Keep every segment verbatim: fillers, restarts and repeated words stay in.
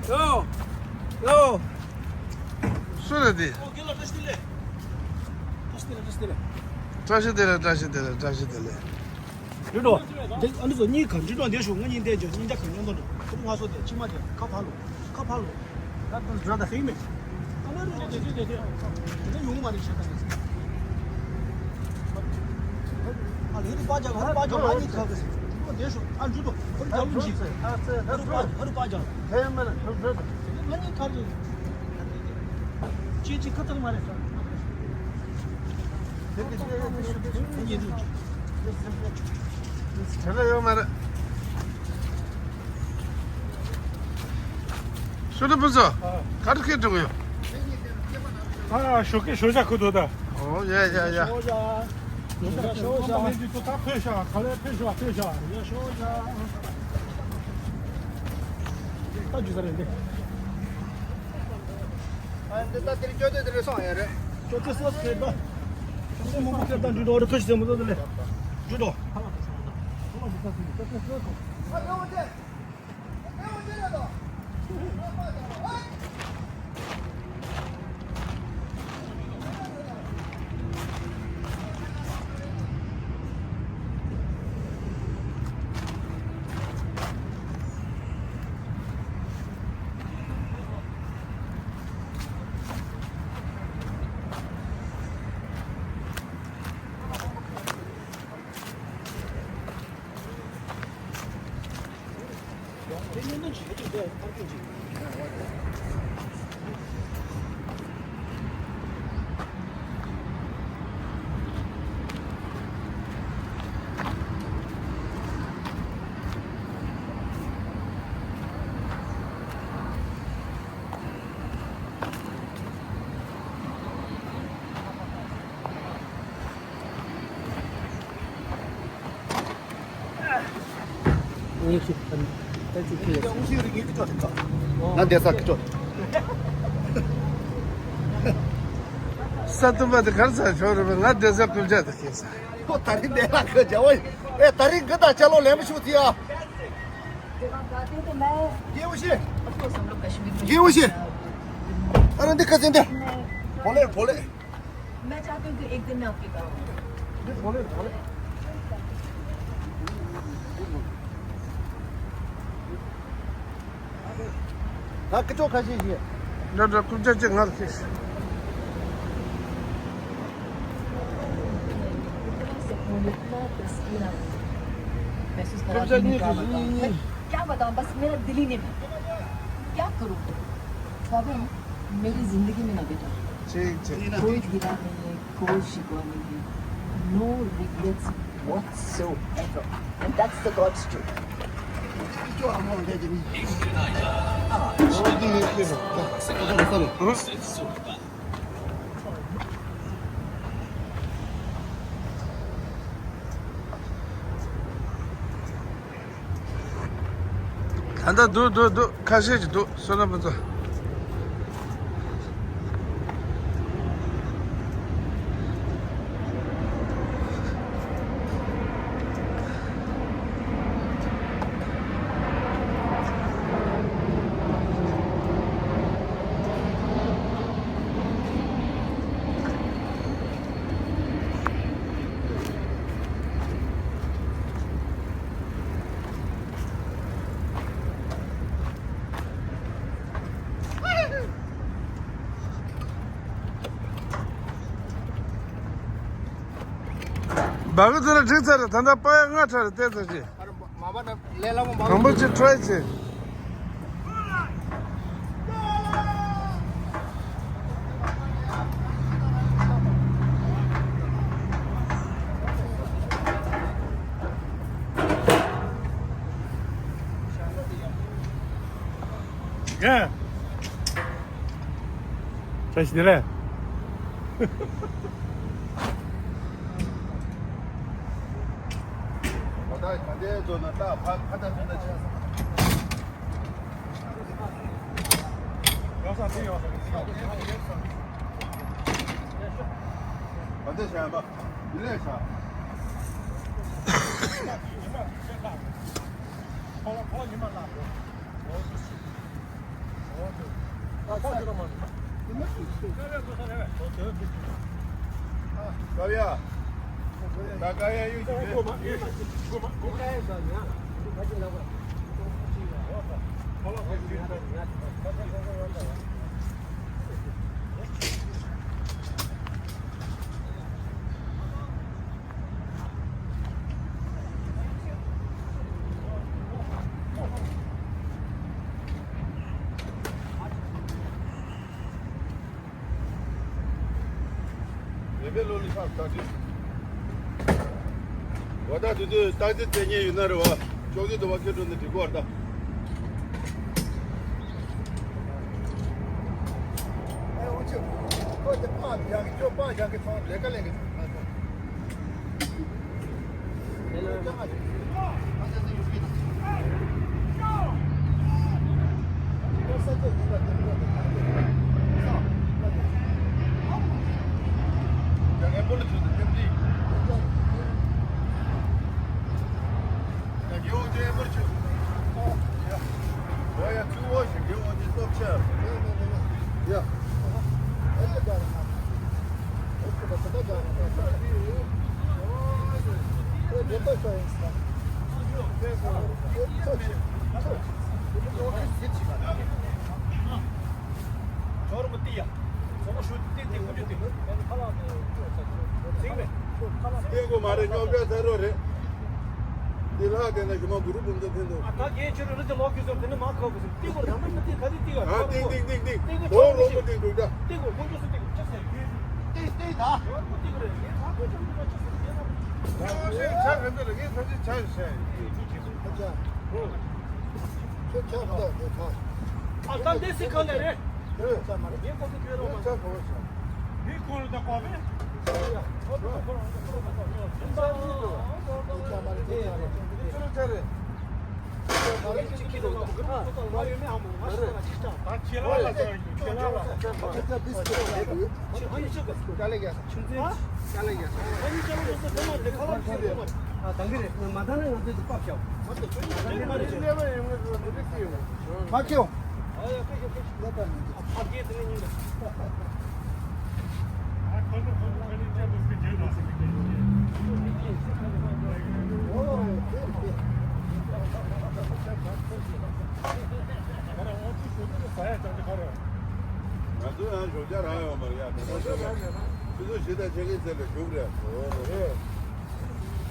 ཡོ། ཡོ། སུ་རེད་དེ། བཀྲ་ཤིས་བདེ་ལེགས། བཀྲ་ཤིས་བདེ་ལེགས། བཀྲ་ཤིས་བདེ་ལེགས། བཀྲ་ཤིས་བདེ་ལེགས། འགྲོ། འདི་ཨ་ནི་ཚོ་གཉིས་ཁ་འདྲི་གྲོགས་འདི་ཞོག་ང་གཉིས་བསྡད་ཀྱང་གཉིས་ཀ་ཁ་མཉམ་དུ་འགྲོ། ཁོ་ང་ཚོ་དེ་ཕྱི་མ་དེ་ཁ་ཕར་ལོག་ཁ་ཕར་ལོག་ད་འགྲོ་ད་ཧེ་མེ། ཨ་ལ་རེ་རེ་རེ་རེ་རེ། དེ་ནས་ཡོང་མ་རེད་ཤ་ད་ནས། ཨ་ལེ་རེ་པ་ཇག་ཧ་རུ་པ་ཇག་ང་གཉིས་ཁ་གི་འགྲོ་འདི་ཞོག་ཨ་འགྲོ་འགྲོ་ཧ་རུ་ཇག་ལུ་འཇིག་ཧ་རུ་པ་ཧ་རུ་པ་ཇག་ཧེ་མེ་ལ་འགྲོ་འགྲོ་ད། དེ་ནས་ང་གཉིས་ཁ་རེ། ཅི་ཅི་ཁ་ཐག་མ་རེད། དེ་གི་ཅི་ཡོད་དེ་ཤུ་དེ་ཤུ་དེ་ཉེ་དུ་དེ་སེམས་པ་དེ་ལ་ཡོད་མ་རེད། ཤུ་དེ་བུ་ཚོ་ག་རེ་ཁེལ་འགྲོ་གི་ཡོད། ཨ་ཞོགས་ཀས་ཞོགས་ཇ་ཁུ་དོ་ད། ཨོ་ཡ་ཡ་ཡ། ཞོགས་ཇ། ཞོགས་ཇ། ཞོགས་ཇ། ད་ཕེབས་ཤག་ག་ལེར་ཕེབས་ཤག་ཕེབས་ཤག་ཞོགས་ཇ། ད་རྒྱུ་ས་རེད་འདི། ཨ་འདི་ད་དེར་སྐྱོ་དེ་དེར་སོང་ཡ་རེད། སྐྱོ་དེ་སོ་སོ་ད། ཁྱོད་མང་པོ་ཁྱོད་ད་འདྲི་འགྲོ་རེ་ཁ་ཤི་ཟེར་མི་འདུག་དེ་ལས། འདྲི་འགྲོ། ང་བསྡད་ས་ཁི་ཅོ། ས་སྟོན་པ་དེ་གར་ཚར་ཆོག་རེད་པས། ང་བསྡད་ས་ཁུལ་ཆ་དེ་ཁེལ་ས། ཁོ་ད་རིང་འདས་ལ་ཁ་བྱ་བ་ཡིན། ཨེ་ད་རིང་གི་ད་ཅ་ལོ་ལེན་མི་ཤུགས་ཐི་ཡ། རྒན་འོ་ཤེ། རྒན་འོ་ཤེ། ཨ་ར་འདི་ཁ་ཟིན་འདི། བོ་ལེ་བོ་ལེ། मैं चाहती हूँ कि एक दिन मैं आपके गाँव आऊँ। འདི་བོ་ལེ་བོ་ལེ། ད་ཀི་ཅོ་ཁ་ཤས་ཤིག་འདྲ་འདྲ་རྐུབ་བཀྱག་གཅིག་ངར་ཤིག महसूस कर रहा हूँ कि मैं क्या बताऊँ, बस मेरा दिल ही नहीं मानता। क्या करूँ? बाबा, मेरी जिंदगी में ना बेटा, ठीक, ठीक। कोई गिला नहीं है, कोई शिकवा नहीं है। No regrets whatsoever. And that's the God's truth. ད་ལྟ་འདུག་འདུག་འདུག་ཁ་ཤས་ཅིག་འདུག་བསོད་ནམས་ཕུན་ཚོགས། སྦ་གི་ཚོ་ལ་འགྲིག་ཚར་རེད། ད་ལྟ་པ་ཡ་ལྔ་ཁྲ་རེད། བལྟས་ཚར་ཅིག་མ་པ་ན་ལས་སླ་པོ་མ། དང་པོ་ཅིག་ཁྲའི་བྱེད། རྒན། བཀྲ་ཤིས་བདེ་ལེགས། ད་ལྟ་ད་ལྟའི་མཛོད་ན་ད་ཕ་ཕ་ད་ཕ་ད་ཆགས་སོང་། ཡོང་ས་དེ་ཡོང་ས་དེ་ཡོང་ས། ད་ལྟའི་བྱས་པ་འདི་ལས་བྱ། རེ་བའི་ལོ་ལི་ཁག་ཁག་ཅིག་འོ་ད་དུས་དུས་སྟག་རྩེ་རྩེ་ཉེ་ཡོད་ན་རེ་བ། ཅོག་ཙེ་དུ་བ་ཁེ་འགྲོ་ནི་འགྲིག་གོ་བར་ད། ཨེ་འུ་ཆུ། ཁོ་དེ་པང་རྒྱག་གི་ཁྱོད་པང་རྒྱག་གི་ཚང་ལས་ཀ་ལས་གི། ཏེ་གོ་མ་རེད། རྙོག་དྲ་ཚ་རོ་རེད། འདི་ལྷག་དེ་ན་ཞུ་མ་གུ་རུ་འབུམ་ཚོ་ཕན་འདུག་ཨ་ད་གའི་ཆུ་རུ་རི་ཏི་ལོག་གི་ཟེར་དེ་ནི་མ་ཁག་གི་ཟེར་ཏི་གོ་ར་མ་ཏི་ག་ཏི་ཏི་ག་ཨ་ཏིང་ཏིང་ཏིང་ཏིང་ཏིང་ཏོ་རོ་མ་ཏིང་འདུག་ད། ཏི་གོ་ཁོང་ཚོ་སུ་ཏི་གོ་ཅི་ཟེར་ཡོད། ཏི་ཏི་ད། ཡོད་ཁོ་ཏི་གོ་རེད། ངས་ཧ་གོ་ཅང་ཏི་གོ་ཅི་ཟེར་ཡོད་ན། ཡོད་ཤེས་ཆ་རེད་འདི་ལ་ངས་ཐམས་ཅད་ཆ་ཞིག་བཤད་ཡོད། ཁྱོད་ཆ་ག་ད་དེ་ཁ། ཨ་ད་འདི་སི་ཁ་ལ་རེད། ངས་ཁོ་ཚོ་བརྗོད་རོགས་མ། མི་ཁོ་རུ་ད་གོ་བས། མ་ཁྱེའོ། ང་ཚོ་ཡང་ཞོགས་ཇ་རག་ཡོད་མ་རེད་ཡ། དེ་ཚོ་ཞོགས་ཇ་རག་ཡོད་མ་རེད། ཆུ་ཚོད་བཞི་དང་ཕྱེད་ཀའི་ཚད་ལ་བཞུགས་རེད།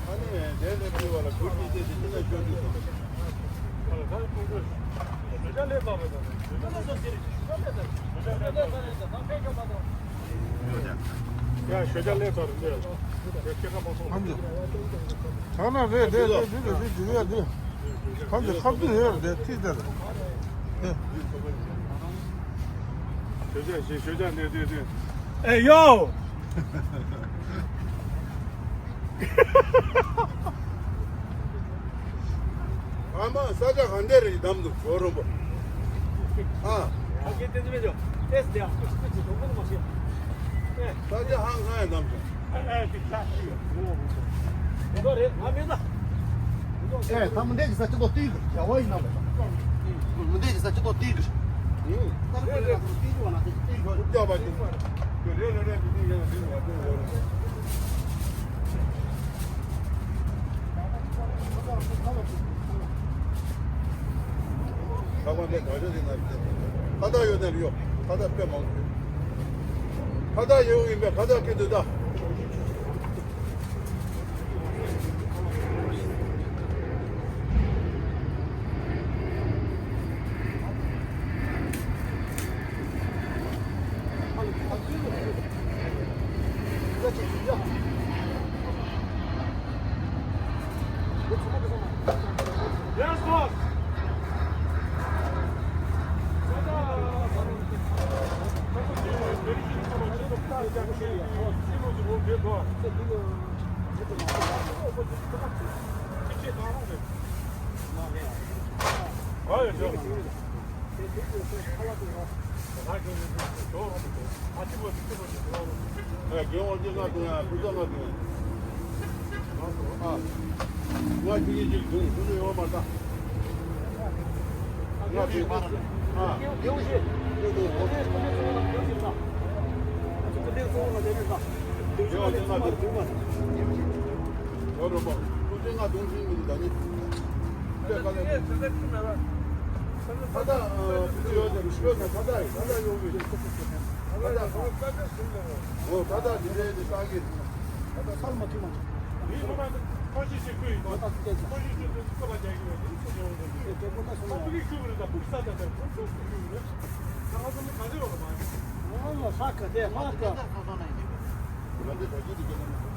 ཨ་ནི་དེ་ནས་ཕུལ་བ་ལ་གུར་གཅིག་བཅས་ཏེ་ཕྱི་ནས་ཤོར་དུས་སོང་། ཡ་ཞོ་ཇ་ལས་ཚར་འདི། ཡ་ཁྱེད་ཀ་མ་སོང་། ཐང་ན་རེད་རེད་རེད་རེད་རེད་རེད་རེད། ཁམས་ཀྱི་ཁ་བསྡུ་ཡོད་རེད་ཐིག་དེར། ཞོ་ཇ་ཞེས་ཞོ་ཇ་འདི་འདི་འདི། ཨེ་ཡོ། ཨ་མ་ས་ཆ་གང་འདྲ་རེད་བདམས་འདུག་ཇོ་རོན་པོ། ཨ། ཨ་ཀེ་ཏེ་ཏེ་མེ་ཇོ། ཨེ་སི་ཏེ་ཨ་ཀེ་ཏེ་ཏེ་ཇོ་མ་ཤེས། ཨེ། ས་ཆ་ཧང་གང་ཡང་བདམས་སོང་། ཨེ་ཨེ་ཏེ་ཆ་ཏེ་ཡོད། འདི་རེད་ང་མེད་ན། ཨེ་ད་མི་འདྲ་གི་ས་ཆ་ཏོ་ཏི་གི་རྒྱ་བ་ཡིན་ན་མེད། མི་འདྲ་གི་ས་ཆ་ཏོ་ཏི་གི། ཨུ། ད་རེད་རེད་རེད་ཏི་གི་བ་ན་ཏི་གི་ཏི་གི་རྒྱ་བ་ཡིན། རེད་རེད་རེད་ཏི་གི་ཡང་ཏི་གི་བ་ཏི་གི་ཡང་། ཁ་པར་དེ་ག་ཚོད་ཡིན་ན་ཁ་བཏགས་ཡོད་ན་ཡོད། ཁ་བཏགས་དཔེ་མང་པོ་ཡོད། ཁ་བཏགས་ཡོད་ཡིན་པས་ཁ་བཏགས་ཁྱེར་དུ་ད། ང་ཁྱེད་ཀྱི་ཅིག་འདུག་ཁོ་ཚོ་ཡོང་བ་མ་ལྟ། ང་ཅིག་ཨ། ཡོང་བ་ང་འདུག་ཡོང་རོགས་པ། ཁོ་ཚོས་ང་གདོང་ཞིག་མི་འདུག་ད་ནི། ཁ་བཏགས་ཨ་ཡོད་དམ་ཤོད་ན་ཁ་བཏགས་ཁ་བཏགས་ཡོང་གི་ཁ་བཏགས་ཁ་བཏགས་འདི་འདྲའི་འདི་བཏགས་ཀྱི། ཨོ་ད་ལྟ་འདི་འདྲའི་འདི་བཏགས་ཀྱི། ད་ལྟ་ཚར་མ་ཐུབ་མ་ཐུབ། མི་ཁོ་རང་ཁོ་ཤི་ཤི་ཁོས་ཡིན་ད། ཁོ་ཤི་ཤི་ཁོས་ཁོ་ལ་རྒྱག་གི་མེད་དེ་ཁོ་ཡོང་དགོས་ཀྱི། ཁོ་ཕུ་གི་ཁྱུག་རེད་ད་ཕུག་ས་ད་ད་ཁོ་ཁྱུག་ཁྱུག་རེད། ད་ང་ཚོ་མི་ག་ཚོད་ཡོད་ལ་མ་ཡོང་། ཨོ་ལ་ཧ་ག་དེ་ཧ་ག་ང་ཚོའི་གྲོགས་ཀྱི་དེ་སྐྱེ་ན་མི་ཐུབ།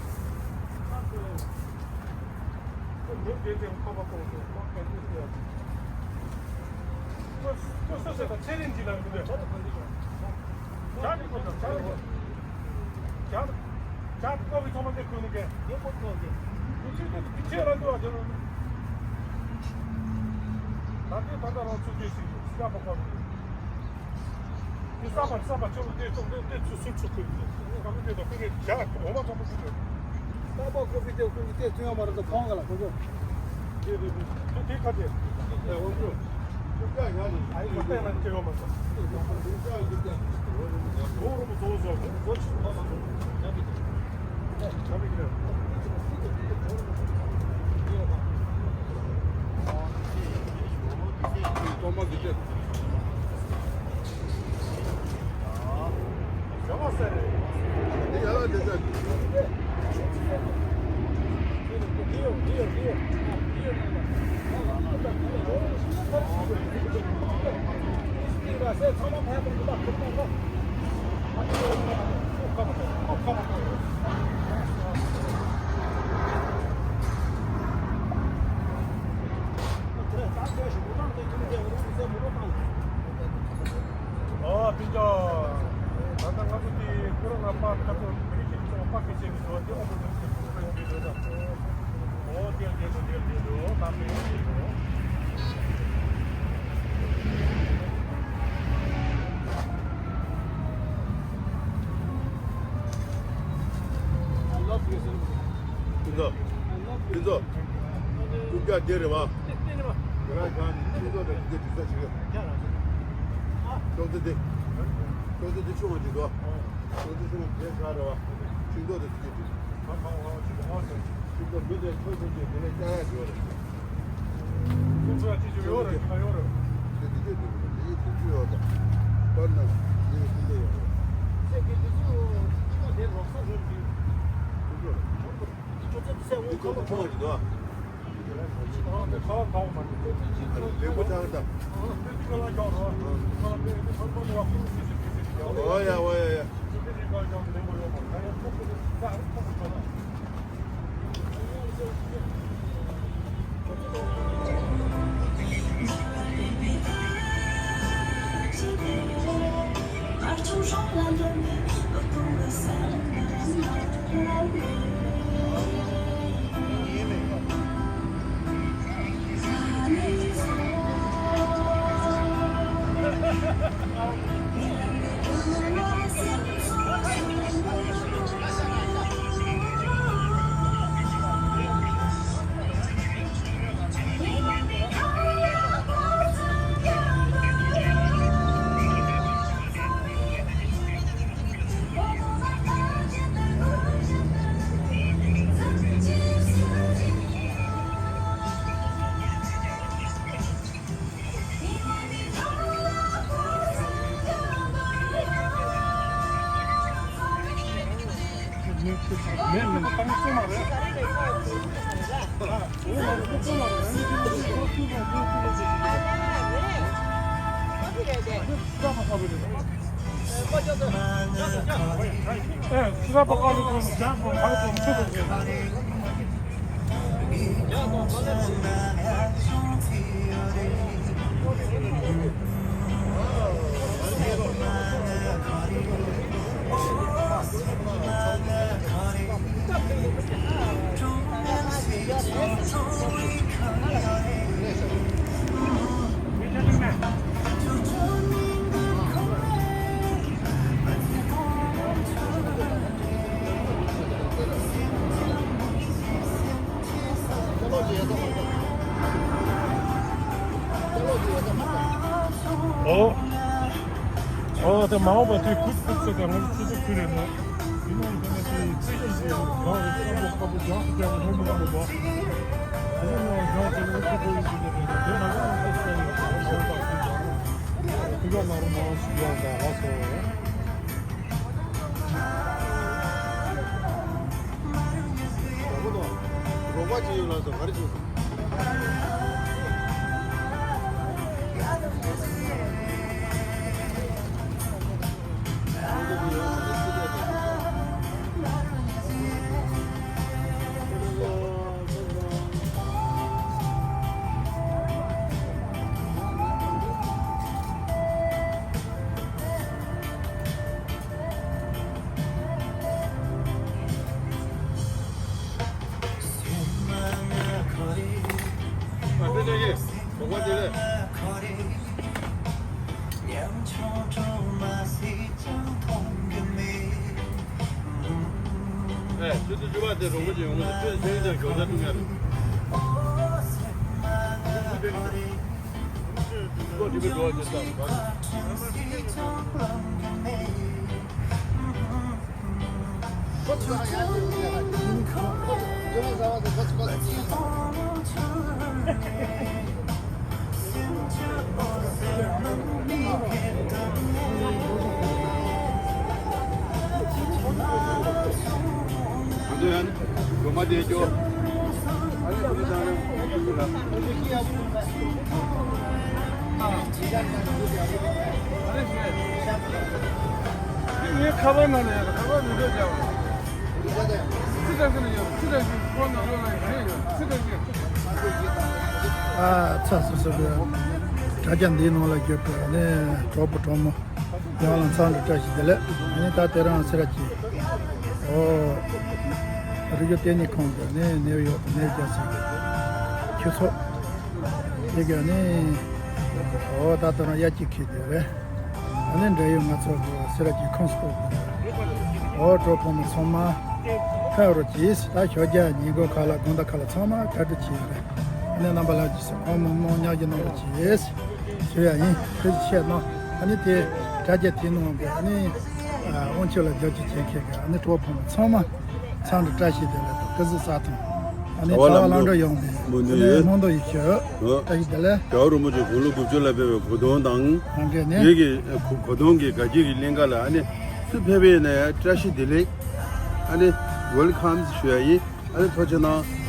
ཁོ་མི་དེ་དེ་ཁོ་པ་ཁོ་ཁོ་ཁོ་ཁོ་ཁོ་ཁོ་ཁོ་ས་ས་ད་ཚེ་རིང་འདི་ལ་མི་འདོད། ཇ་ནི་ཁོ་ད་ཇ་ནི་ཁོ། ཇ་ཇ་ཀོ་བི་ཚང་མ་དེ་ཁོ་ནི་གེ། དེ་ཁོ་ཁོ་གེ། དེ་ཚོས་དེ་དེ་ཆེ་ར་འདུག་ཨ་ཇ་ནི། ད་དེ་ད་ད་རང་ཚུགས་རྒྱུ་ཞིག་ཡོད་སྐྱ་པ་ཁོ་ནི། དེ་ས་པ་ས་པ་ཆོ་དེ་ཚོ་དེ་དེ་ཚུ་སུ་ཚུ་ཁོ་ཡིན་དེ་ག་མི་དེ་དང་ཁོ་གེ་ཇ་འོ་མ་ཚང་མ་ཚུགས་རྒྱུ། ས་པ་ཁོ་བི་དེ་ཁོ་གི་དེ་ཚུ་ཡང་མ་ར་ད་ཁོང་ག་ལ་ཁོ་ཚོ། དེ་དེ་དེ་དེ་ཁ་དེ། ཨེ་འོ་ཚོ། ཨོ་ཕི་ཅོ། ད་ལྟ་ང་ཚོ་དེ་ཁོ་རང་ང་པ་ཁ་ཚོ་མི་རིགས་ཀྱི་ཚོ་པ་ཁེ་ཆེ་གི་ཚོ་དེ་ཨོ་ཁོ་ཚོ་ཁེ་ཚོ་ཡོང་གི་ཡོད་ད། ཨོ་དེ་དེ་ཚོ་དེ་དེ་ཚོ་ད་མི་ཡོང་གི་ཡོད། ཕི་ཅོ། ཕི་ཅོ། རྐུབ་བཀྱག་དེ་རེད་བ། དེ་རང་གང་ནས་ཁྱིམ་ཚང་དང་དེ་འདྲ་སྒྲིག་ས་ཞིག་རེད། ཅོག་ཙེ་དེ། ཅོག་ཙེ་དེ་ཆུང་བ་ཅིག་འདུག་ཅོག་ཙེ་ཆུང་བ་དེ་ཤག་རེད་བ། ཁྱིམ་ཚང་དང་དེ་འདྲ་སྒྲིག་ཁྱིམ་ཚང་མི་དེ་ཆོས་ཆོས་ཀྱི་དེ་ལས་བསྐྱར་ཡག་ཡོད་རེད། ཁྱིམ་ཚང་ཅི་ཅི་ཡོད་རེད་ཅི་ལ་ཡོད་རེད། དེ་དེ་དེ་དེ་དེ་དེ་ཅི་ཡོད་དང་། པར་ན་དེ་དེ་དེ་ཡོད་རེད། ཁྱིམ་ཚང་དེ་ལོག་ས་རེད་ཅི། ཁྱིམ་ཚང་རེད། ཁྱིམ་ཚང་དེ་ཚོ་ཁོ་མ་ཅིག་འདུག་ལེགས་པོ་ཆགས་ད། ཨོ་ཡ་ཨོ་ཡ་ཡ། ཨོ། ཨོ་ད་མ་འོངས་པ་དེ་ཁུ་ཁུ་ཚོ་དང་ང་ཚོ་ཚོ་ཁུ་རེད་ན། དེ་ནང་ཁ་ན་དེ་ཚེ་ཡིན་ཟེར་ཡང་གང་རེད། ཁ་པོ་ཁ་པོ་རྒྱང་ཁ་རྒྱང་ལྷོ་མོ་ལྷོ་མོ་བ། དེ་ནང་རྒྱང་ཁ་ལ་ཁ་པོ་ཡིན་ཟེར་ཡང་དེ་ནང་ཁ་ན་ཁ་ས་ཡིན་ཟེར་ཡང་ཁ་པོ་ཁ་ཁུ་རྒྱང་ཁུ་རྒྱང་ལ་རུ་མ་འོངས་ཞིག་ཡང་ད་ལ་སོ། རོགས་པ་ཅི་ཡོད་ལ་སོ་ག་རེ་བྱུང་སོང་། ཨེ། ཆུ་ཚོད་བཅུ་པ་དེ་རོང་པོ་ཅན་ཡོང་གི་འདུག་ཆུ་ཚོད་བཅུ་ཙམ་མགྱོགས་ཚད་ཐུག་ཡ་རེད། ངའི་ཁ་པར་ནང་ནས་ཁ་པར་མི་འདུག་ཀྱང་། ཚིག་འདྲ་ཞིག་ནས་ཡོད། ཚིག་འདྲ་ཞིག་ཁོ་ནང་ལོགས་ལ་ཡོད་ཡོད། ཚིག་འདྲ་ཞིག་ཨ་ཚ་སོ་སོ་གི་དྲ་རྒྱ་འདིའི་ནང་ལ་བརྒྱུད་པའི་ནས་གྲོགས་པོ་གྲོགས་མོ་ཡང་ལ་འཚམས་འདྲི་བཀྲ་ཤིས་བདེ་ལེགས། ཨ་ནི་ད་དེ་རིང་སེ་ར་བྱེས་ཨོ་རི་རྒྱུད་ལྟེ་གནས་ཁང་གི་ནས་ནེའུ་ཡོག་ཏུ་གནས་རྒྱ་སེ་གི་ཁྱུ་ཚོགས་དེ་ག་ནས་ཨོ་ད་དེ་རིང་དབྱར་སྐྱིད་འཁེལ་དེ་རེད། ཨ་ནི་འབྲེལ་ཡོད་ང་ཚོ་གི་སེ་ར་བྱེས་ཁོངས་སུ་གཏོགས་པའི་ཨོ་གྲོགས་ཕོ་མོ་ཚང་མ་ཕེབས་རོགས་གྱིས། ད་ཞོགས་ཇ་ཉིན་གུང་ཁ་ལག་དགོང་དག་ཁ་ལག་ཚང་མ་གྲ་སྒྲིག་བྱས་ཡོད་རེད། ཨ་ནི་རྣམ་པ་ལྷན་རྒྱས་སུ་ཨོ་མོ་མོ་ཉག་གི་གནང་རོགས་གྱིས་ཞུ་ཡ་ཡིན། ཐུགས་རྗེ་ཆེ་གནང་། ཨ་ནི་དེ་དྲ་རྒྱ་དེའི་ནང་གི་ཨ་ནི་དབང་ཆ་ལ་རྒྱབ་སྐྱོར་བྱེད་མཁན་གྱི་ཨ་ནི་གྲོགས་ཕོ་མོ་ཚང་མ་འཚམས་འདྲི་བཀྲ་ཤིས་བདེ་ལེགས་དང་སྐུ་གཟུགས་བཟང་ཐང་། ཨ་ནི་གྲྭ་པ་ལམ་འགྲོ་ཡོང་བའི་མུ་མཐུད་ཨ་ནི་ཡོད་སྨོན་འདུན་ཡིད་ཆེས་ཡོད། ཨོ། བཀྲ་ཤིས་བདེ་ལེགས། རྒྱལ་བ་རིན་པོ་ཆེ་དགུང་ལོ་དགུ་བཅུ་ལ་ཕེབས་པའི་གོ་སྟོན་དང་། ནང་འདྲེན་ནི་ཡོད་ཀྱི་གོ་གོ་སྟོན་གྱི་དགའ་སྐྱིད་ཀྱི་གླིང་ག་ལ་ཨ་ནི་སུ་ཕེབས་པ་ཡིན་ན་ཡང་བཀྲ་ཤིས་བདེ་ལེགས། ཨ་ནི་ཝེལ་ཁམ་ཞུ་ཡ་ཡིན། ཨ་ནི་ཐུགས་རྗེ་གནང་།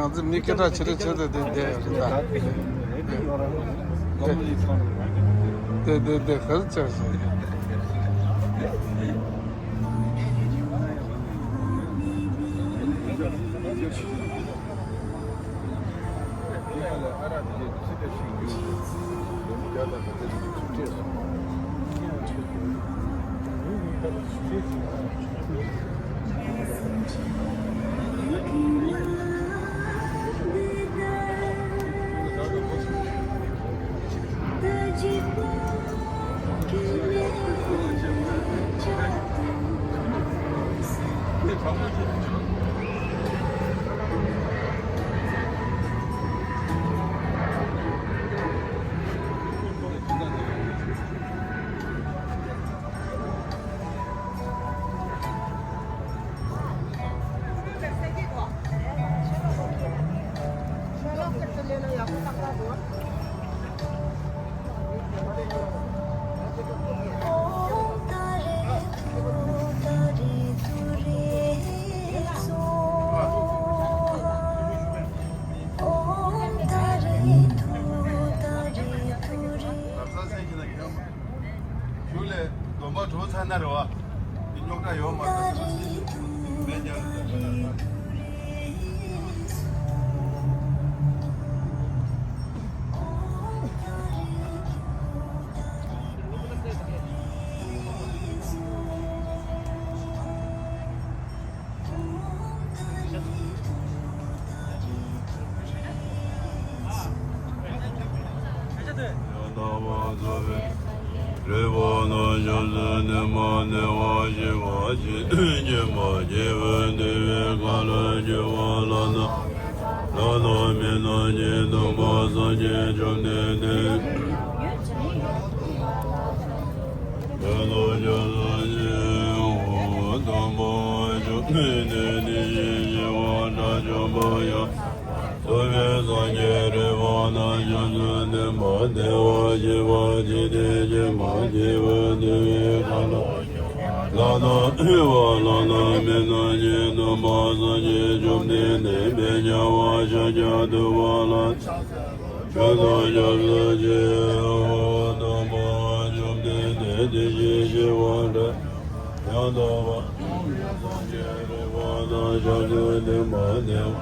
ང་ཚོ་མི་སྐད་གྲགས་ཆེ་རེ་ཆེ་རེ་དེ་བསྡད་ཡོད་རེད་ད། དེ་དེ་དེ་ག་རེ་བྱས་སོང་། རི་བོ་ནང་ཞབས་སུ་གནོན་པ་བདེ་བ་ཅན་མ་སྐྱེས་བུ་འདུལ་བའི་ཁ་ལོ་སྒྱུར་བ་ལ་ན། ལ་ན་མི་ན་ཉིད་སྟོན་པ་སངས་རྒྱས་བཅོམ་ལྡན་འདས། ལ་ན་ཞབས་སུ་གནོན་པ་སྟོན་པ་བཅོམ་ལྡན་འདས་དེ་བཞིན་གཤེགས་པ་དགྲ་བཅོམ་པ་ཡང་། སོགས་པའི་སངས་རྒྱས་རིག་པ་དང་ཞབས་སུ་གནོན་པ་བདེ་བར་གཤེགས་པ་འཇིག་རྟེན་གྱི་མ་སྐྱེས་བུ་འདུལ་བའི་ཁ་ལོ། ལ་ན་ཨེ་ཝ་ལ་ན་མི་ན་ཉིད་སྟོན་པ་སངས་རྒྱས་བཅོམ་ལྡན་འདས་དཔལ་རྒྱལ་བ་ཤཱཀྱ་ཐུབ་པ་ལ། ཆོས་དང་ཞབས་སུ་མཆི། སྟོན་པ་བཅོམ་ལྡན་འདས་དེ་བཞིན་གཤེགས་པ་དགྲ་ཡང་དག་པར་རྫོགས་པའི་སངས་རྒྱས་རིག་པ་དང་ཞབས་སུ་གནོན་པ་བདེ་བ།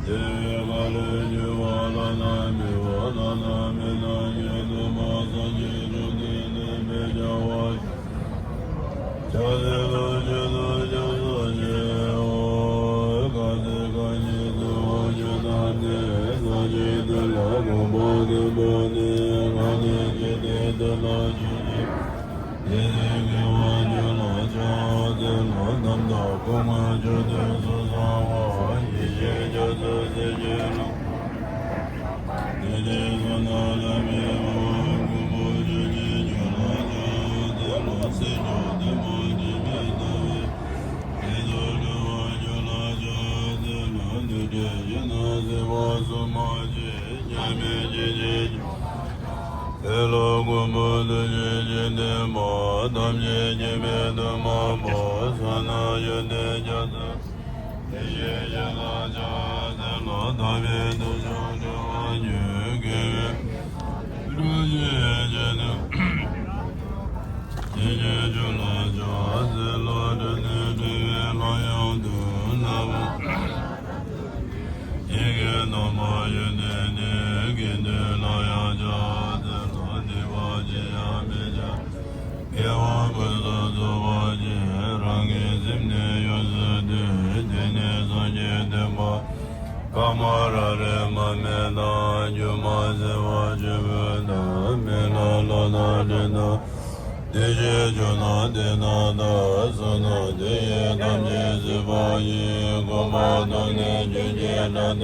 དེ་བས་ཁ་ལོ་སྒྱུར་བ་ལ་ན་མི་བ་ལ་ན་མི་ན་ཉིད་སྟོན་པ་སངས་རྒྱས་བཅོམ་ལྡན་འདས་དཔལ་རྒྱལ་བ། ཕྱག་འཚལ་ལོ། ཆོས་དང་ཞབས་སུ་མཆིའོ། གང་ཚེ་གང་ཞིག་ཏུ་འོ་སྐོལ་དང་ནི། སངས་རྒྱས་འདི་ལ་གོ་འཕང་བསྐལ་པ་ནི། གང་ནི་འཇིག་རྟེན་འདི་ལ་ཆོས་ཀྱི། དེ་ནི་དགེ་བ་རྒྱུ་ལ་བྱ། དེ་ལ་རྣམ་དག་སྐུ་མངའ་མཆོད་བསྟོད་ཚོགས་བསགས་པ། ཡེ་ཤེས་རྒྱ་མཚོའི་ཟིལ་གྱིས་བརླབས། དེ་ནས་བསོད་ནམས་ལྷ་མིའི་དབང་། མགོན་པོ་ཆོས་ཀྱི་རྒྱུད་ལ་སྦྱངས། དེ་ལ་སྲས་མཆོག་ཐོགས་མ་དྲི་མེད་ལྟ་བུའི། དེ་ཚོགས་སྒྲུབ་པར་རྒྱུད་ལ་སྦྱངས། དེ་ལ་འདུས་བྱས་ཕྱི་ནང་སྲིད་པ་གསུམ་མ་མཆིས། མཉམ་མེད་ཞི་བྱེད་ཆོས་དེ་ལ་མགོན་པོ་ཐུགས་རྗེ་ཅན་ལྡན་པ། ཐམས་ཅད་མཁྱེན་པའི་གདུང་མ་མོ། བསོད་ནམས་ཡོན་ཏན་རྒྱ་མཚོ། དེ་བཞིན་གཤེགས་ལ་ཕྱག་འཚལ་ལོ། དག་པའི་ཐུགས་མཆོག་སྤྲུལ་པར་འགྱུར། དགེ་བའི་བསྐུལ་ཞིང་རྗེས་ནི། དེ་བཞིན་ཆོས་ལ་ཕྱག་འཚལ་ལོ། སྒྲུབ་ནས་སྒྲུབ་པའི་ལྷ་ཡང་དུ་བསྔགས་པ། ཡི་གེ་དང་པོ་ཡོན་ཏན་ནི། དགེ་འདུན་ལ་ཡང་ཕྱག་འཚལ་ལོ། སྡིག་པ་ཅི་ཡང་མི་བྱ། དགེ་བ་ཕུན་སུམ་ཚོགས་པར་བྱེད། རང་གི་སེམས་ནི་ཡོངས་སུ་འདུལ། དེ་ནས་སངས་རྒྱས་སྟོན་པ། ཀ་མ་ར་རེ་མ་མེ་དང་། སྒྱུ་མ་སེལ་བ་ཆོས་སྐུ་དང་། མི་ལ་ལོ་དང་འདྲེ་དང་། དེ་བཞིན་ཆོས་རྣམས་དེ་རྣམས་དག། བསོད་ནམས་དེ་ཡིས་ཐམས་ཅད་གཟིགས་པ་ཡི། གོ་འཕང་ཐོབ་ནས་རྒྱུན་གྱི་སྒྲ་དོན།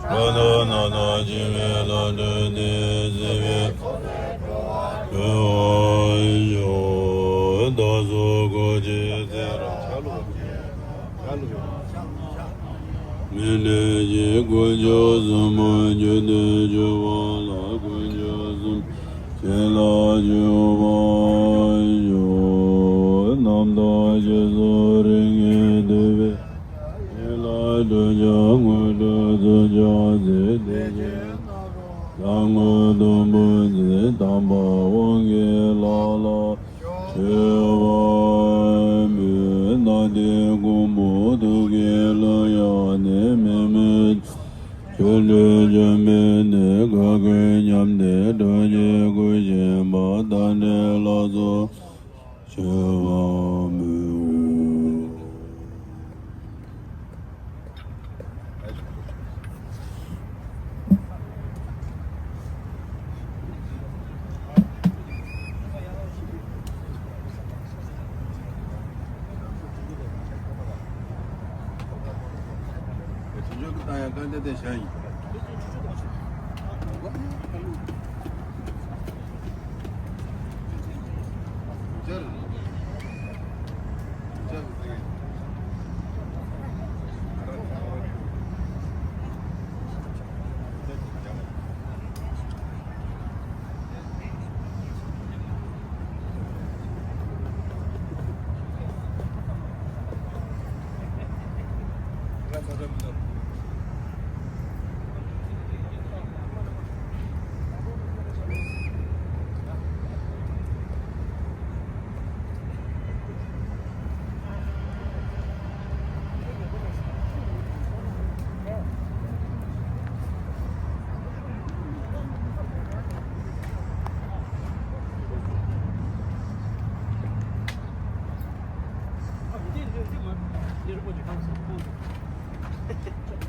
འགྲོ་དོན་རྣམས་དང་འཆིང་བའི་ལམ་བསྒྲུབས་ཏེ། སྲིད་པའི་འཁོར་བའི་འགྲོ་བ་ཡི། བདག་སོགས་འཁོར་བཅས་ཚེ་རབས། མི་འབྲལ་ཞིང་དཀོན་མཆོག་གསུམ་མ་མཆོད་དེ་སྤྱོད་པ་ལ་དཀོན་མཆོག་གསུམ་བྱིན་རླབས་ཆུ་བོ་ཡོད། རྣམ་དག་ཞེས་སོགས་རིགས་ལྔའི་ཐུབ་པས་བྱིན་རླབས་ཁྲུས་ཀྱང་དངོས་གྲུབ་ཐོབ་ཀྱང་ཚེ་འདི་ཕྱི་ན་རུང་ཟབ་མོ་སྡོང་པོ་འཛིན། དམ་པ་དབང་གིས་བླ་ལ་མཆོད་པར་མོས། སྣང་མཐའི་ཀུན་པོ་ཐུགས་ཀྱི་གླུ་དབྱངས་ནི། མི་མེད་ཆོ་འཕྲུལ་འཇོམས་པའི་གནད། ག་གིས་ཉམས་ཏེ་སྐྲག་བྱེད་ཀུན་ཞེན་པ། དང་འབྲལ་ལ་སོགས་མཆོད་པར་མོས།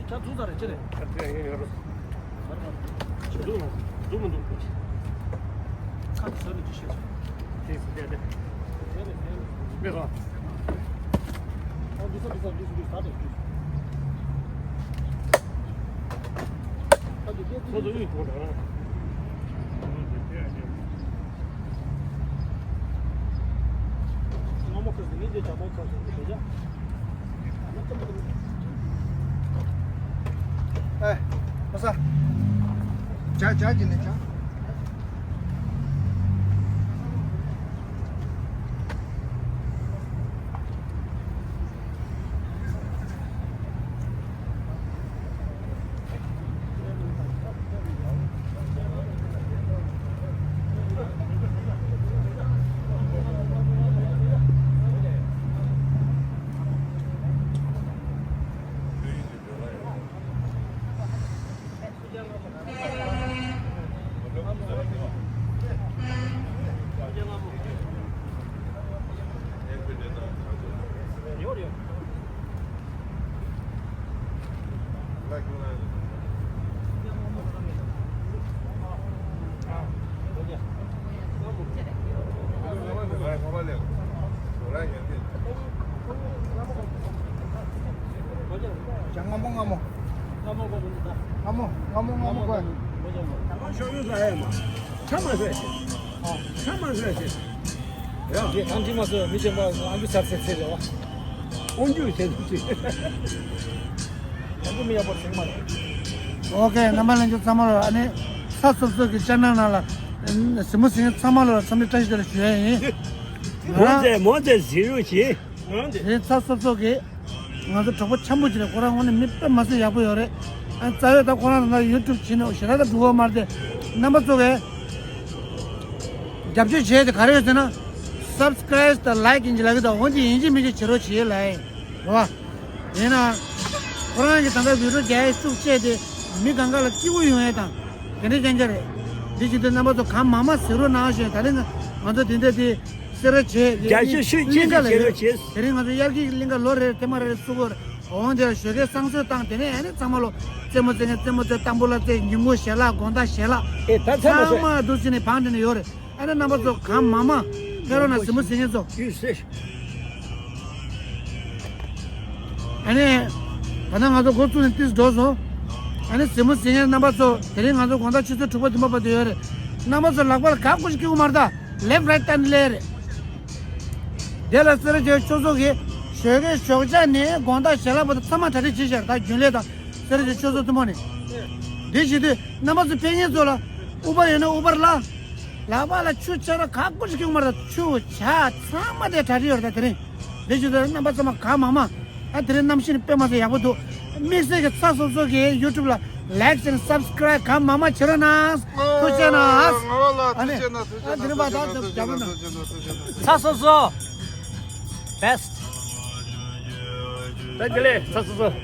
ཁྱེད་འཛུགས་ས་རེད་ཅི་རེད། འཛུགས་འཛུགས་མི་འདུག་ཨེ། ཕོ་གསར། ཇ་ཇ་གྱིས་ནས་ཇ། ཇ་སྔ་མོ་སྔ་མོ། སྔ་མོ་སྔ་མོ་སྔ་མོ་དགོས། ཤོག་ཡོད་ལ་ཡ་མ། ཆ་མ་ཟད་ཤིག་ཆ་མ་ཟད་ཤིག་ཡ། ཨང་ཅི་མ་ཟད་མི་ཆེན་པོ་ཨང་ཅུ་ཚར་ཚར་ཚར་རེད་བ། ཨང་ཅུ་ཚར་ཚར་ཚར། ཨང་ཅུ་མི་ཡག་པོ་ཟེར་མ་རེད། ཨོ་ཁེ། རྣམ་པ་ལྷན་རྒྱས་ཚང་མ་ལ་ཨ་ནི་ཚ་སོབ་སོབ་ཀྱི་ཅེ་ནལ་ནང་ལ་གཟིགས་མོ་གཟིགས་མཁན་ཚང་མ་ལ་འཚམས་འདྲི་བཀྲ་ཤིས་བདེ་ལེགས་ཞུ་ཡ་ཡིན། མོ་ཙེ་མོ་ཙེ་གཟིགས་རོགས་གྱིས། དེ་ཚ་སོབ་སོབ་ཀྱི་ང་ཚོ་གྲོགས་པོ་འཆམ་པོ་ཅིག་རེད། ཁོ་རང་དངོས་གནས་མི་དཔེ་མ་སྲིད་ཡག་པོ་ཡོད་རེད། ཨ་རྩ་བའི་ད་ཁོ་རང་ད་ཡུ་ཊུབ་བྱས་ནས་ཞེ་དྲག་ད་འགྲོ་གི་མ་རེད་དེ། རྣམ་པ་ཚོ་གིས་རྒྱབ་སྐྱོར་བྱས་ཏེ་ག་རེ་ཡོད་ཟེར་ན། སབ་སི་ཀ་རའིབ་དང་ལའིཀ་ཡིན་གྱི་ལབ་ཀྱི་འདུག་འོན་ཏེ་ཡིན་གཅིག་མིན་གཅིག་བྱེད་རོགས་བྱེད་ལབ་ཡིན། རེད་བ། ཡིན་ན། ཁོ་རང་གིས་ད་ལྟ་བི་ཌིའོ་རྒྱག་ཡས་བཙུགས་བྱས་ཏེ་མི་གང་ག་ལ་སྐྱིད་པོ་ཡོང་ཡས་དང་། དེ་འདྲའི་རྐྱང་རྐྱང་རེད། འདི་བྱེད་དུས་རྣམ་པ་ཚོ་གང་མང་མང་གཟིགས་རོགས་གནང་ཞུ་ཡས། ད་རིང་ང་ཚོ་དེ་འདྲ་དེ་སེ་ར་བྱེས་རྒྱ་ཆེ་ཤོས་ཅན་གྱི་བྱེད་རོགས་བྱེད། དེ་རིང་ང་ཚོ་དབྱར་སྐྱིད་ཀླིང་ག་ལོ་རེར་ཐེངས་མ་རེ་རེ་བཙུགས་ཀྱི་ཡོད་རེད། འོང་དེ་ལ་ཞོགས་ཀས་བསང་གསོལ་བཏང་། དེ་ནས་ཨ་ནི་ཚང་མ་ལོ་རྩེད་མོ་རྩེ་མཁན་རྩེད་མོ་རྩེ། དང་པོ་ལ་རྩེ། ཉིན་གུང་ཞལ་ལག་དགོང་དག་ཞལ་ལག་ཨེ་ད་ཚང་མ་ཚང་མ་འདུག་ཟེར་ནས་བང་སྒྲིག་ནས་ཡོད་རེད། ཨ་ནི་རྣམ་པ་ཚོ་གང་མང་མང་ཕེབས་རོགས་གནང་། གཟིགས་མོ་གཟིགས་མཁན་ཚོ། ཨ་ནི། ད་ལྟ་ང་ཚོ་འགོ་བཙུགས་ནས་ཏིས་འགྲོ་སོང་། ཨ་ནི་གཟིགས་མོ་གཟིགས་མཁན་རྣམ་པ་ཚོ། དེ་རིང་ང་ཚོ་དགོང་དག་ཆུ་ཚོད་དྲུག་པ་བདུན་པ་བར་དུ་ཡོད་རེད། རྣམ་པ་ཚོ་ལག་པ་ལ་ག་སྐུ་ཞིག་སྐྱེ་གི་མ་རེད་ད། ལེབ་རའིཊ་བལྟས་ནས་སླེབས་རེད། དེ་ལ་སེ་ར་བྱེས་ཆོས་ཚོགས་ཀྱིས་ཞོགས་ཀས་ཞོགས་ཇ་ནས་དགོང་དག་ཞལ་ལག་བར་དུ་ཚང་མ་གྲ་སྒྲིག་བྱས་ཤག་ད་རྒྱུན་ལས་དང་སེ་ར་བྱེས་ཆོས་ཚོགས་ཐུན་མོང་ནས། འདི་བྱེད་དུས་རྣམ་པ་ཚོ་ཕེབས་མཁན་ཚོ་ལ་ཨུ་བར་ཡོད་ན་ཨུ་བར་གླ། ལག་པ་ལ་ཆུ་ཆ་ར་ག་སྐུ་ཞིག་སྐྱུག་མ་རེད། ཆུ་ཇ་ཚང་མ་དེ་གྲ་སྒྲིག་ཡོད་རེད་ད་དེ་རིང་། འདི་བྱེད་དུས་རྣམ་པ་ཚང་མ་གང་མང་མང་། ཨ་དེ་རིང་གནམ་གཤིས་ནི་དཔེ་མ་སྲིད་ཡག་པོ་འདུག་དམིགས་བསལ་གྱི་ཚ་སོབ་སོབ་ཀྱི་ཡུ་ཊུབ་ལ་ལའིཀ་དང་སབ་སི་ཀ་རའིབ་གང་མང་མང་བྱེད་རོགས་གནང་། ཐུགས་རྗེ་གནང་། ཨ་ནི། ཨ་དེ་རིང་བ་ད་རྒྱབ་རོགས་གནང་། ཚ་སོབ་སོབ། བེ་སི་ཊི། ད་དེ་ལས་ཚ་སོབ་སོབ།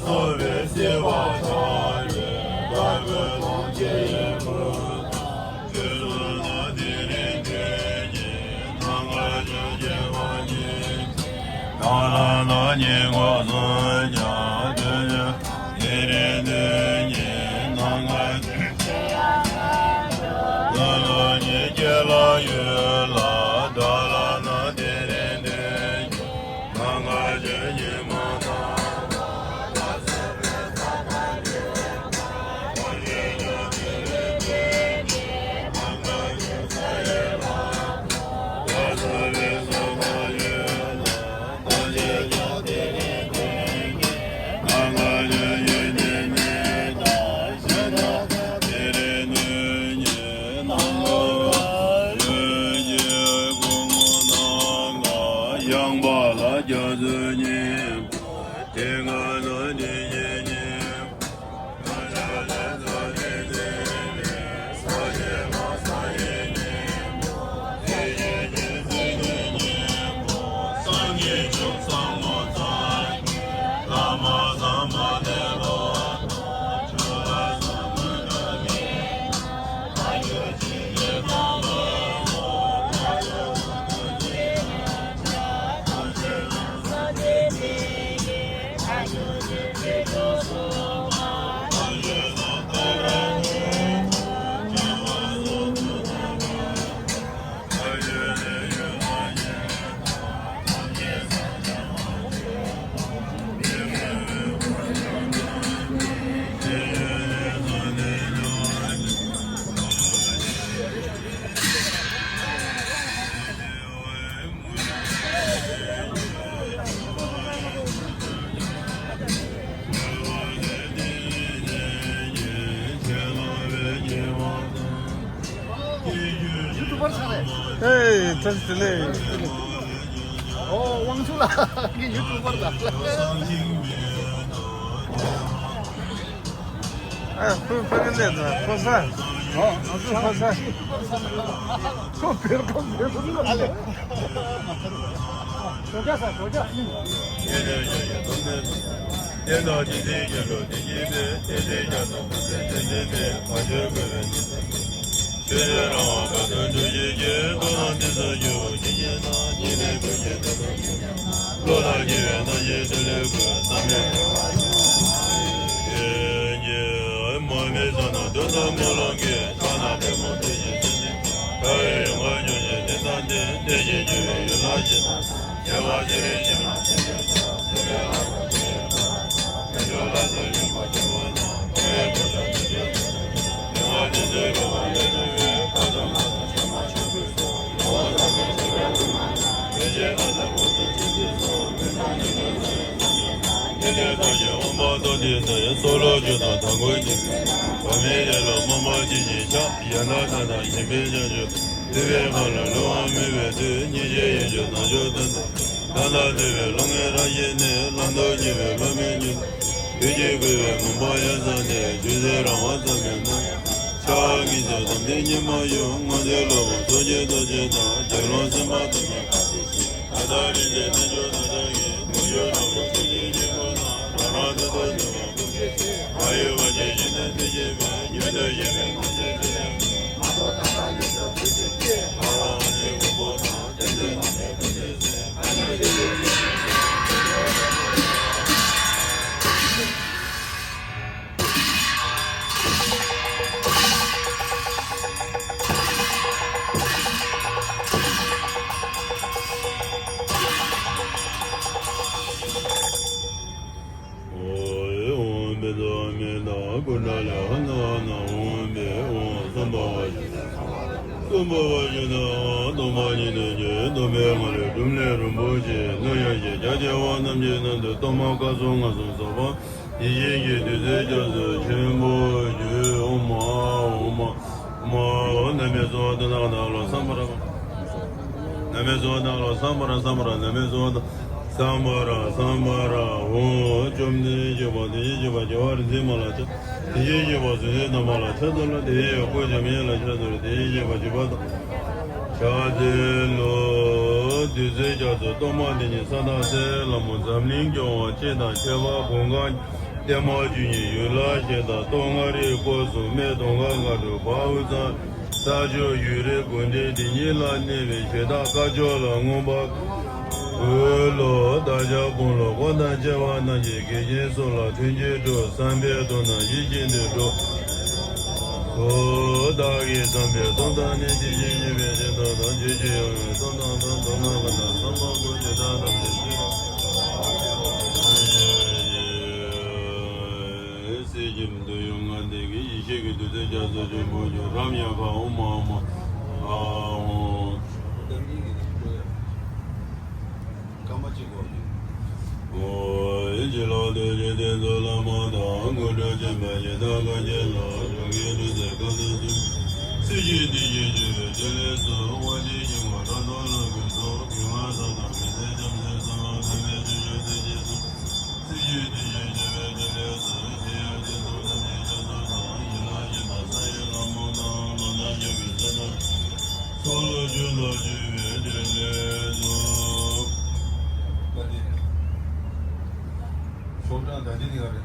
སོགས་པའི་སྲིད་པ་ཆགས་པའི་དཀར་པོའི་ལོངས་སྤྱོད་ཡོན་ཕུལ་དང་། ཆོས་ལུགས་ལ་དེ་རིང་དོན་གཉིས་ནམ་མཁའ་སྤྱོད་ཀྱི་མ་ཉིད་ཀྱི་དང་ལ་ན་ཉིད་འགོག་སོགས་ཀྱང་དོན་གཉིས་དེ་རིང་དོན་གཉིས་ནམ་མཁའ་སྤྱོད་ཀྱི་ལ་ལོ་ཉིད་ཀྱི་ལ་ཡུལ་ལ་དག་ལ་ན་དེ་རིང་དོན་གཉིས། ཡངས་པ་ལ་རྒྱ་མཚོའི་སྙིང་པོ། དེ་སྔ་ན་དེ་བཞིན་ཉིད། ཡུ་ཊུབ་པར་ཆགས་རེད། ཨེ། བཀྲ་ཤིས་བདེ་ལེགས། ཨོ། དབང་ཕྱུག་ལགས་ཀྱི་ཡུ་ཊུབ་པར་དང་། ཨ། ཁོས་ཕ་གི་ལས་དང་ཁོ་ས། ཨོ། ང་ཚོ་ཁོ་ས། ཁོ་བེར་ཁོ་བེར་ཁོ་ཨ་ལེ། ཞོགས་ཇ་ཟ། ཞོགས་ཇ། ཡེ་ཤེས་ཀྱི་བདུད་རྩིའི་རྒྱ་མཚོ་ཆེན་པོ་བརྒྱུད། ཨོཾ་ཨཱཿཧཱུྃ་ཨོཾ་ཨཱཿཧཱུྃ། ན་མེ་ཙོ་ཏ་ན་ག་ན་ལོ་སམ་བྷ་ར། ན་མེ་ཙོ་ཏ་ན་ལོ་སམ་བྷ་ར་སམ་བྷ་ར། ན་མེ་ཙོ་ཏ་སམ་བྷ་ར་སམ་བྷ་ར། ཨོཾ་བཅོམ་ལྡན་འདས་བདེ་གཤེགས་པ་དེ་བཞིན་གཤེགས་པ་རྒྱལ་བ་རིག་འཛིན་མ་ལ་ཕྱག་དེ་བཞིན་གཤེགས་པ་བྱང་ཆུབ་སེམས་དཔའ་ལ་ཕྱག་འཚལ་ལོ། དེ་བཞིན་གཤེགས་པ་སྐུ་འཇམ་དབྱངས་ལ་ཕྱག་འཚལ་ལོ། དེ་བཞིན་གཤེགས་པ་བྱིས་པ་དང་ཕྱག་འཚལ་ལོ། བདུད་རྩིའི་རྒྱ་མཚོ་གཏོར་མ་འདི་ཉིད་ས་དང་སའི་ལྷ་མོ་འཛམ་གླིང་སྐྱོང་བ་སྤྱི་དང་ཁྱད་པར་གོང་གང་ ལྟད་མོ་བཅུ་གཉིས་ཡུལ་ལྷ་གཞལ་དང་སྟོད་མངའ་རིས་སྐོར་གསུམ་སྨད་དུང་དཀར་མཁའ་འགྲོ་བར་དབུས་གཙང་། ས་ཕྱོགས་བཞུགས་རིགས་དགོན་སྡེ་འདི་ཉིད་ལ་གནས་པའི་ཞལ་ཐང་དཀར་ཕྱོགས་ལ་མངོན་པར་འོད་ལོ་བདག་ཅག་དཔོན་སློབ་འཁོར་དང་བཅས་པ་རྣམས་ཀྱིས་དགེ་བསྙེན་སོགས་ལ་མཐུན་རྐྱེན་སྒྲུབ། བསམ་པའི་དོན་རྣམས་ཡིད་བཞིན་དུ་འགྲུབ། བདག་གིས་བརྩམས་པའི་རྩོམ་དང་ནི་དེ་བཞིན་གཤེགས་པའི་སྤྱན་སྟོབས་དང་ཆོས་ཀྱི་དབྱིངས་སུ་སྟོབས་དང་དམ་ཚོགས་ལ་བར་དུ་བསམ་པ་ཀུན་ཏུ་བདག་ཐམས་ཅད་གསལ་བྱེད་མདོ་ཡུམ་ལྔ་ལྡན་གྱི་ཡེ་ཤེས་ཀྱི་བདུད་རྩི་རྒྱ་མཚོ་ཆེན་པོ་རྒྱུ་རབ་ཡངས་པ། ཨོཾ་ཨཱཿཧཱུྃ། ཨོཾ་ཡེ་ཤེས་ལ་ཐུགས་རྗེ་ཐེག་མཆོག་བླ་མ་དང་། དངོས་གྲུབ་ཆེན་པོ་ཞིང་དང་གང་ཞིག་ལ། འགྲོ་ཀུན་འདུལ་བའི་གང་དུ་སུ། སྲིད་ཞིའི་དེ་བཞིན་གཤེགས་པའི་ཐུགས་ལས་སུ། དབང་ཆེན་ཞིང་ཁམས་དགྲ་བདག་ལ་ཕན་ཕྱོགས། གོས་ལྔ་ས་དང་མི་ཟད་རྒྱལ་མཚན་གསོལ། བསམ་པའི་ཆོས་སྤྱོད་སྲིད་ཞིའི་གསུང་། སྲིད་ཞིའི་དེ་བཞིན་གཤེགས་པའི་ཐུགས་ལས་སུ། ཞིང་ཡང་སྤྱི་གཙུག་ཐམས་ཅད་སྐྱབས་སུ་མཆི། ཡི་དྭགས་ཞིང་དང་ས་ཡི་ལྷ་མོ་དང་། ལོ་ན་རྒས་པའི་སྲས་དང་། སྲོག་ལ་བཅུད་དང་བཅོས་པའི་ཐུགས་ལས་སུ། ཆོག་གྲངས་ད་དེ་ནི་ག་རེ།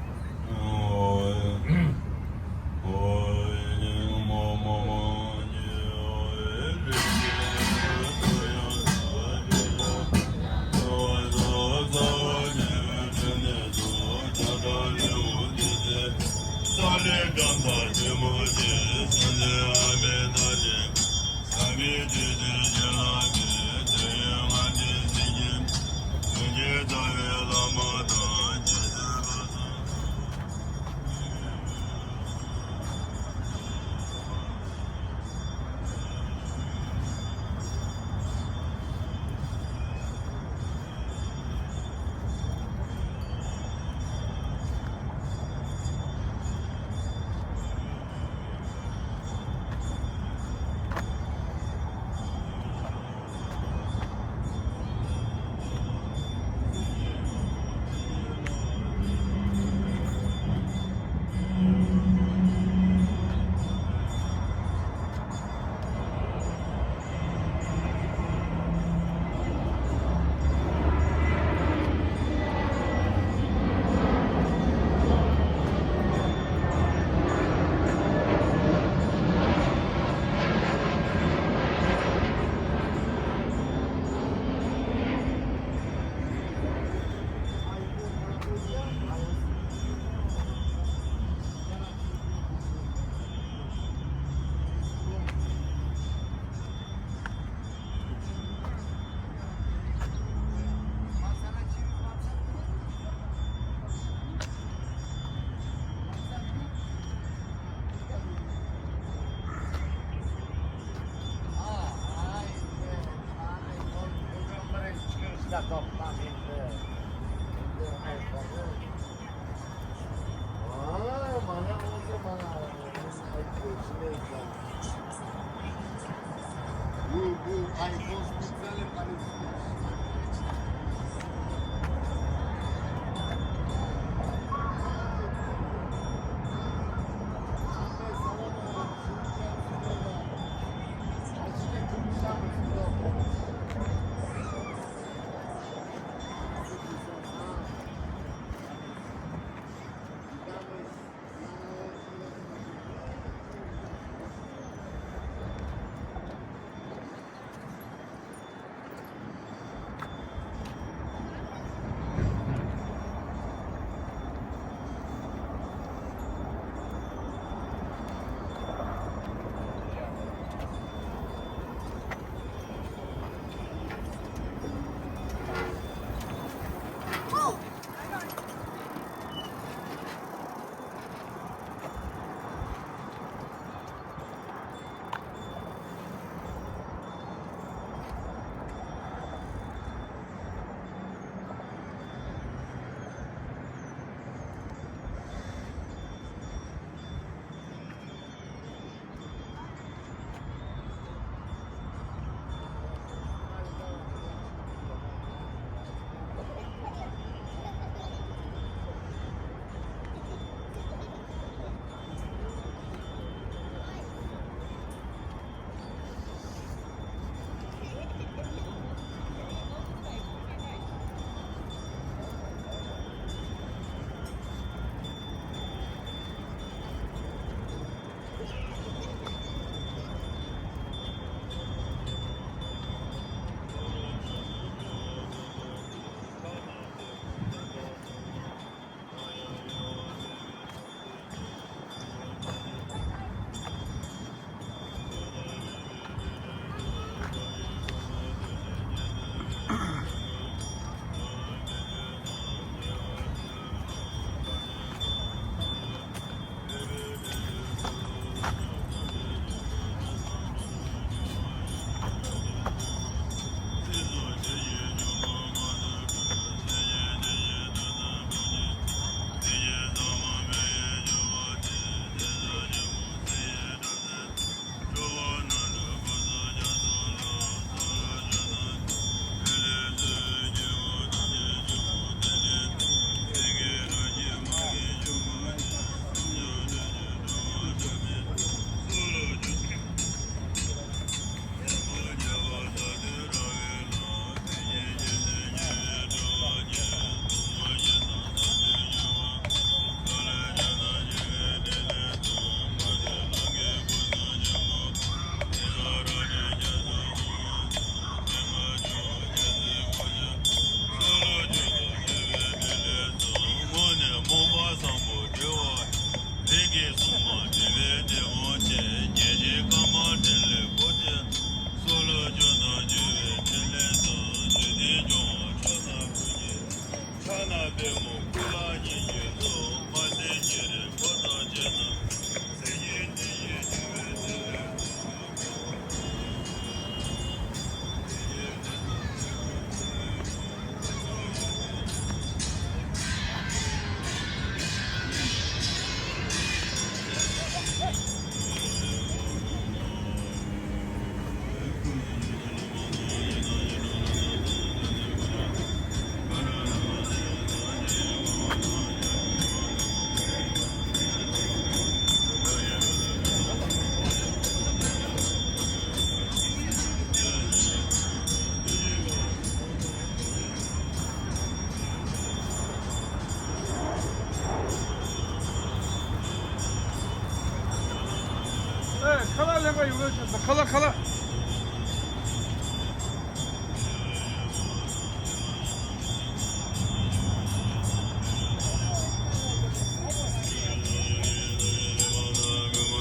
ཁ་ལག་ཁ་ལག་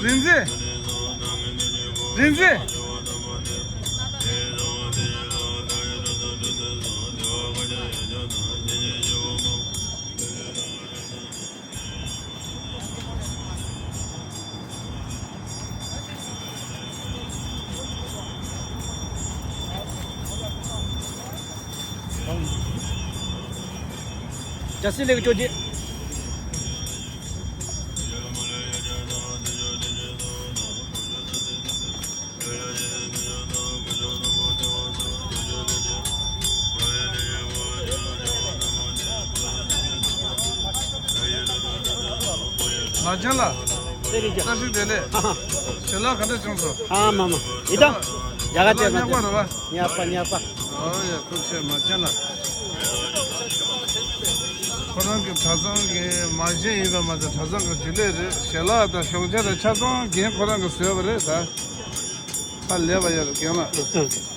རིན་འཛིན། རིན་འཛིན། ཅ་སི་ལེགས་ཅོ་ཅེ། ལགས་ཅན་ལགས། བཀྲ་ཤིས་བདེ་ལེགས། ཞལ་ལག་ག་འདྲ་བྱུང་སོང་། ཨ་མ་མ། ཡི་དམ། རྒྱ་གར་བལྟས་པ་ཉག་པ་རེད་བ། ཉག་པ་ཉག་པ། ཨོ་ཡ། ཐུགས་རྗེ་ཆེ་ལགས་ཅན་ལགས། ཁོ་རང་གི་གྲྭ་ཚང་གི་མ་གཞི་ཡིན་པ་མ་ཚད་གྲྭ་ཚང་གི་རྒྱུན་ལས་རེད། ཞལ་ལག་དང་ཤོག་བྱ་དང་ཆ་ཚང་རྒན་ཁོ་རང་གིས་བཟོས་པ་རེད་ད། ཧ་ལས་པ་ཡོད་རེད་རྒན་ལགས།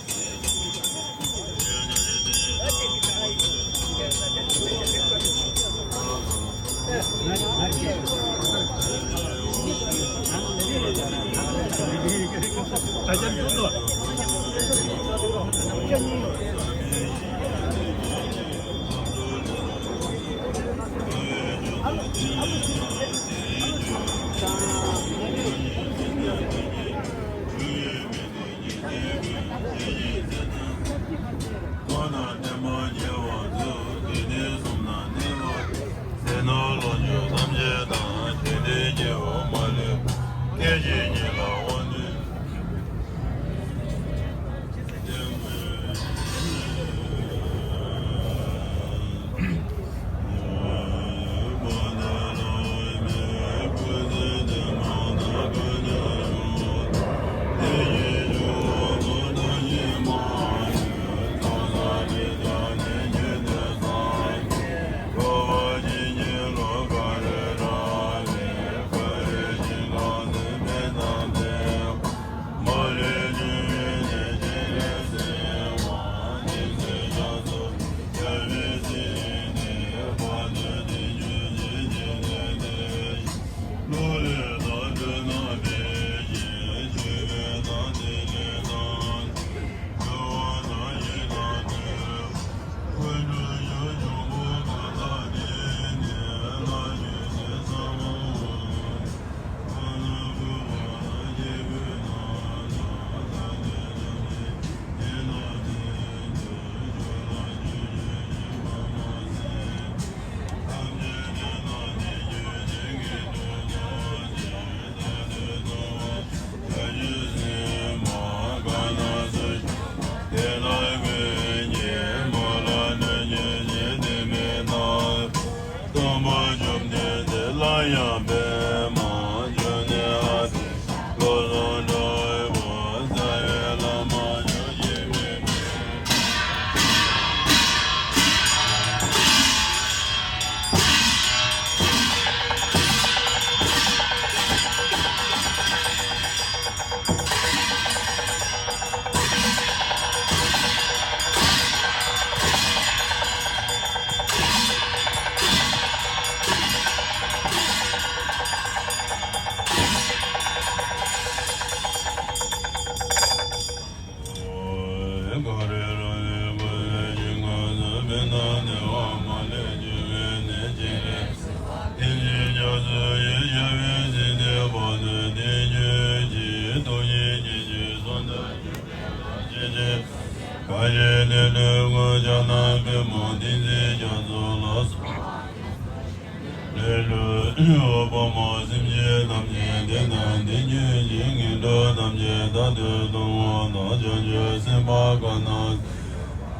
ལེ་ལོ། འོད་དཔག་མེད་སེམས་ཅན་ཐམས་ཅད་བདེ་དང་བདེ་འགྱུར་ཅན་ངན་འགྲོ་ཐམས་ཅད་རྟག་ཏུ་སྟོང་པ་དང་བྱང་ཆུབ་སེམས་དཔའ་གང་དག་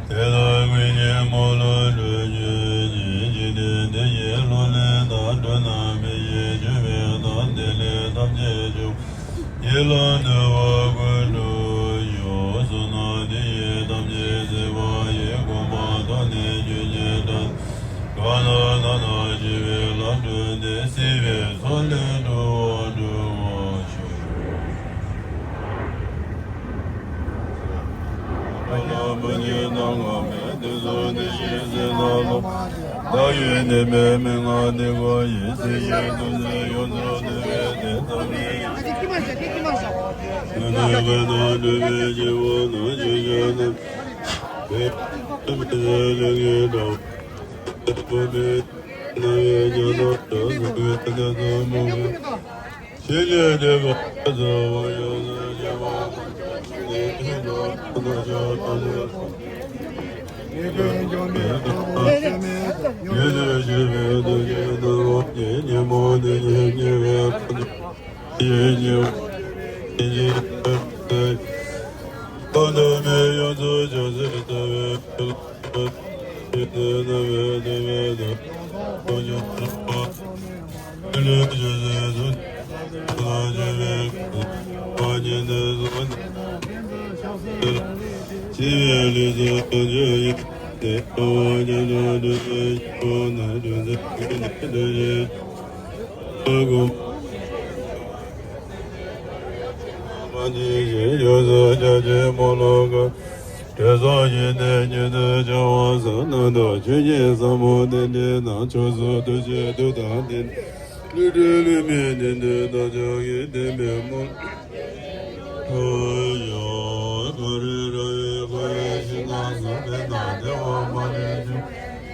དེ་དག་ཀུན་གྱི་དམུས་ལོ་སྒྲོལ་གྱུར་ཅིག་འཇིག་རྟེན་འདི་ཡི་གླུ་ལེན་དང་སྒྲུབ་གནང་མི་ཡི་སྤྱོད་པའི་དང་བདེ་ལེགས་ཐམས་ཅད་འབྱུང་། ཡིད་ལ་ནུས་པ་ཀུན་འགྲུབ་ཤོག་བསོད་ནམས་འདི་ཡིས་ཐམས་ཅད་གཟིགས་པ་ཡི། གོ་འཕང་ཐོབ་ནས་ཆོས་ཀྱི་སྒྲ། གང་ལ་སྣང་ན་ཞི་བའི་ལམ་བསྒྲུབས་ཏེ། སྲིད་པའི་མཚོ་ལས་འགྲོ་བ་སྒྲོལ་བར་ཤོག་དྲན་གསོ་ཡིན་ནས་ཉིན་དུ་བྱ་བ་བསམ་ན་དང་ཆོས་ཉིད་ཟབ་མོ་དེ་འདྲའི་ནང་ཆོས་སུ་འདུ་བྱེད་དུ་དང་ལྡན། ལུས་འབྲེལ་ལུས་མེད་ནི་འདི་དག་ཀྱང་ཡིད་བརྟན་པའི་སྨོན། ཨོ་ཡ། ག་རེ་ར་བའི་གོ་ཡའི་ཤིང་ནགས་སུ་འབད་ན་བདེ་བ་མ་ལུས་འབྱུང་།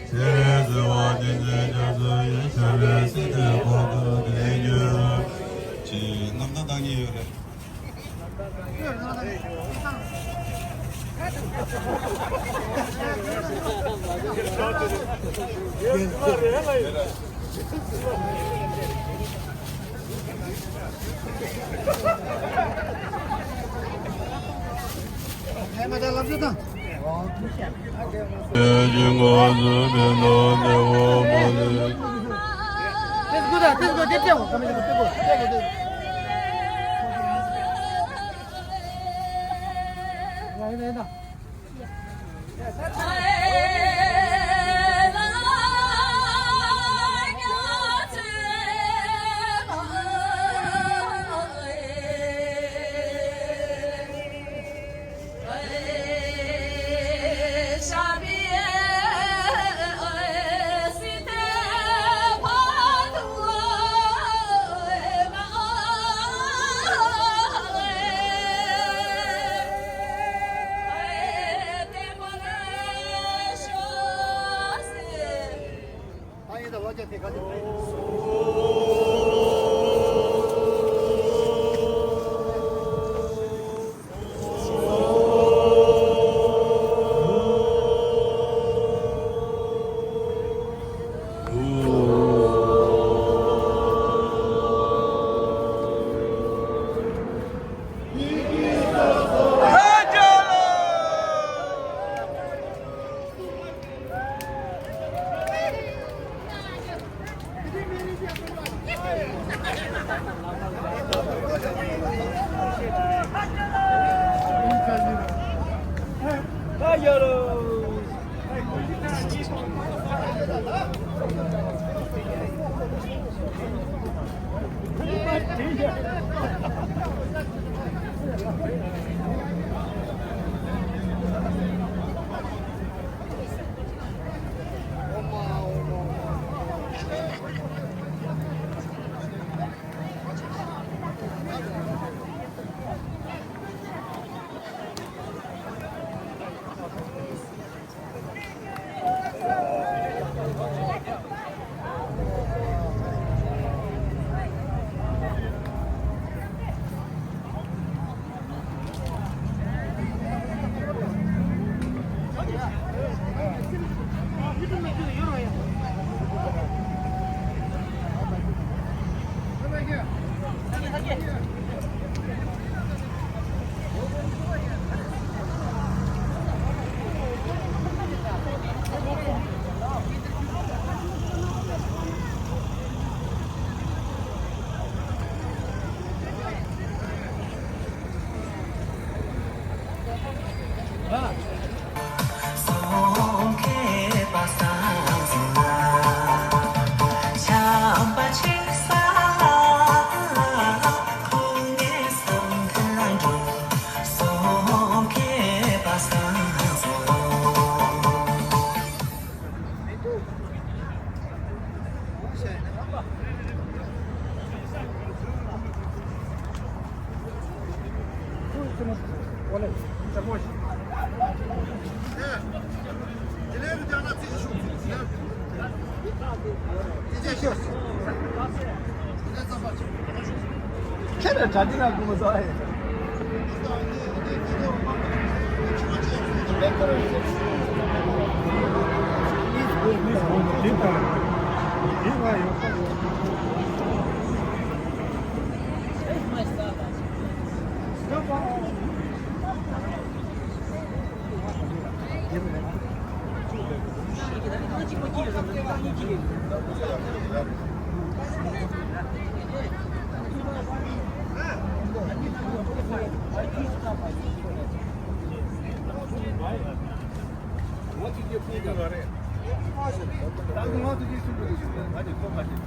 ཞེས་པའི་བརྩེ་བ་ཏིང་འཛིན་རྒྱ་མཚོ་ཡི་ཞབས་པད་སྲིད་མཐའི་གོང་དུ་བརྟན་གྱུར་ཅིག་རྣམ་ཐར་བཏང་མཁན་ཡོད་རེད།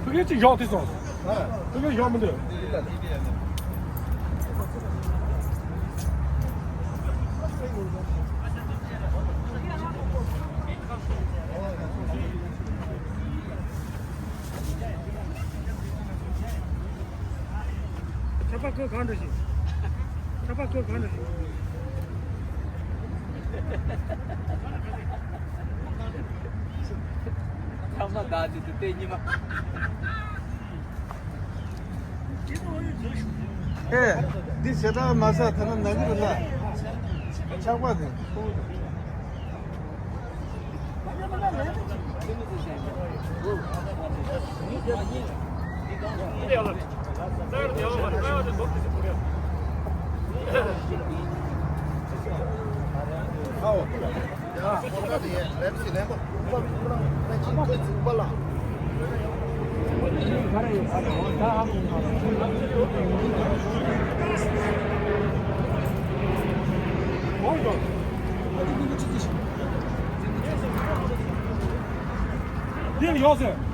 ཕ་གི་ཅིག་བཞག་དེ་སོང་། ཕ་གི་བཞག་མི་འདུག་ཆར་པ་ཁོས་གང་འདྲ་ཞིག་ཆར་པ་ཁོས་གང་འདྲ་ཞིག་ཚང་མ་བདག་ཅིག་ཏུ་བལྟས་ཉི་མ། ཨེ། འདི་ཞེ་དྲག་མ་ཟ་ཐ་ན་ན་གི་རུ་ལ། ཆག་པ་དེ། འདིར་ཡོད་ཟེར།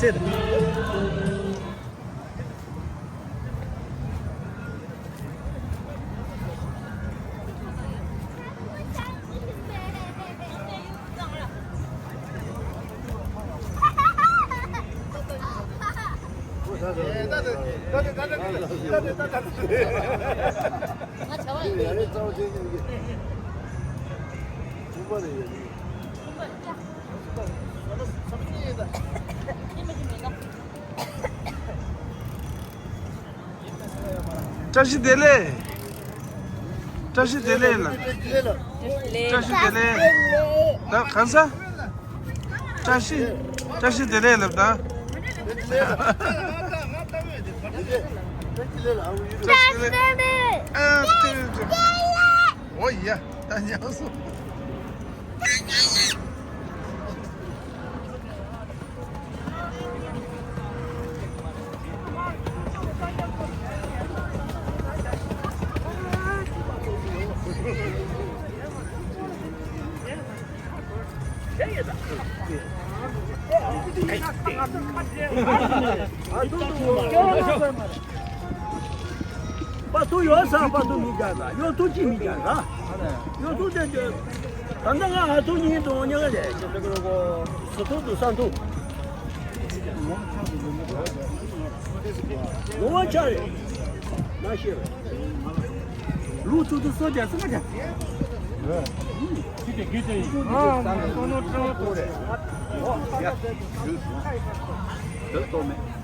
ཟེར། བཀྲ་ཤིས་བདེ་ལེགས། བཀྲ་ཤིས་བདེ་ལེགས་ལ། བཀྲ་ཤིས་བདེ་ལེགས། ད་གང་ས། བཀྲ་ཤིས། བཀྲ་ཤིས་བདེ་ལེགས་ལབ་ད། བཀྲ་ཤིས་བདེ་ལེགས། ཨ་ཏི་ཏི། འོ་ཡ། ད་ཉམས་སོང་། པ་ཐུ་ཡོད་ས་པ་ཐུ་མི་རྒྱག་ས་ཡོད་ཐུ་ཅི་མི་རྒྱག་ས་ཡོད་ཐུ་དེ་དེ། ད་ལྟ་ང་ཨ་ཐུ་གཉིས་དང་ཉག་རེད་ཅེས་ཟེར་གི་རོ་གོ། སུ་ཐུ་དུ་ས་ཐུ། ལོ་བ་ཆ་རེད། ན་ཤེས་རེད། ལུག་ཐུ་ཐུ་སོ་རྒྱ་སི་མ་རྒྱ། ཨ་མ་སོ་ནོ་ཀྲང་ཏོ་རེད། ཡ། ཡོད་ཏོ་མེད།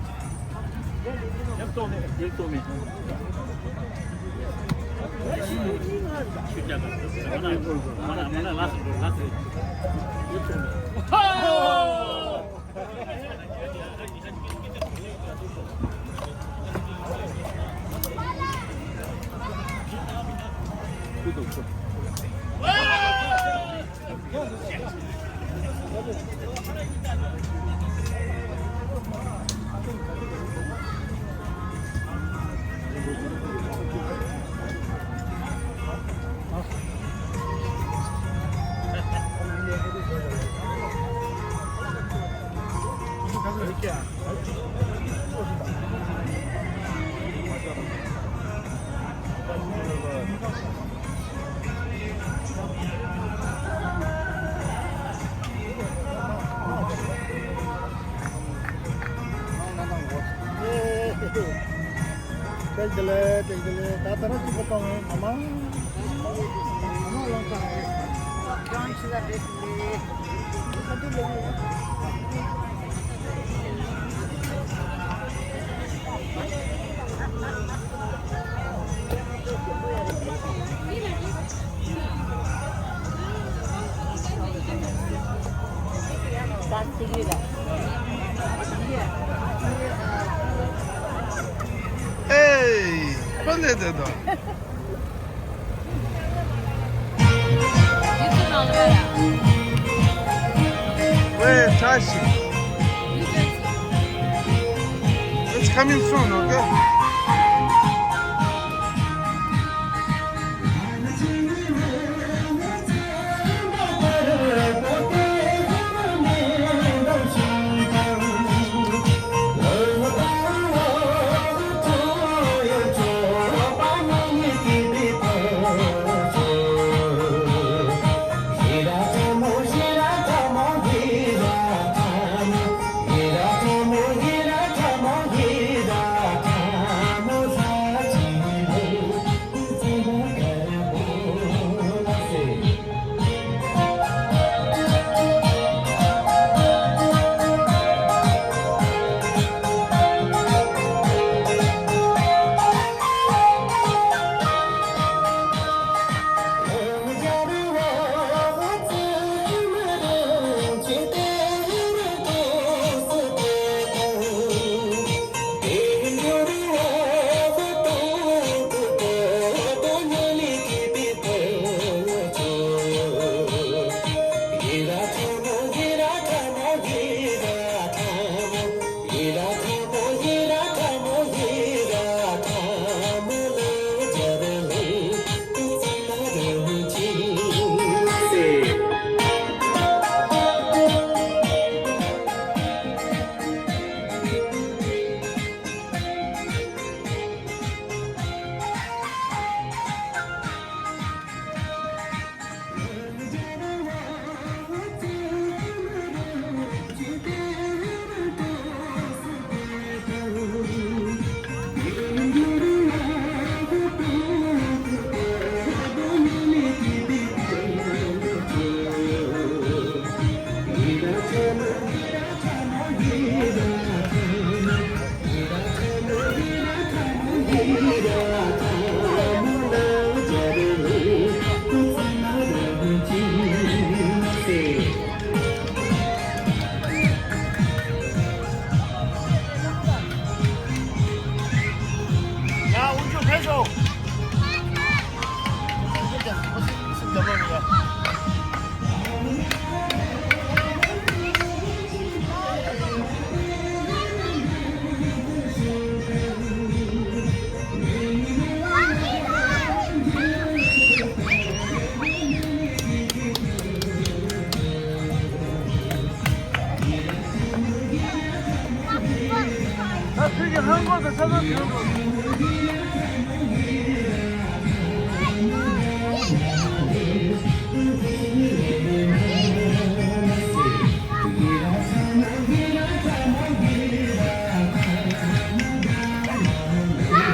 ཏེག་ཏེ་ལེ། ཏེག་ཏེ་ལེ། ད་ད་ར་ཅིག་ག་ཏོང་ངེ་མ་མ། མ་མ་ལོང་ཏང་ངེ་ཀྱང་ཆི་ལ་རེད་ལེ། ཨ་ཏུ་ལེ། ཨེ། ཁོ་ལས་དེ་དང་། Where is Tashi? It's coming soon, okay?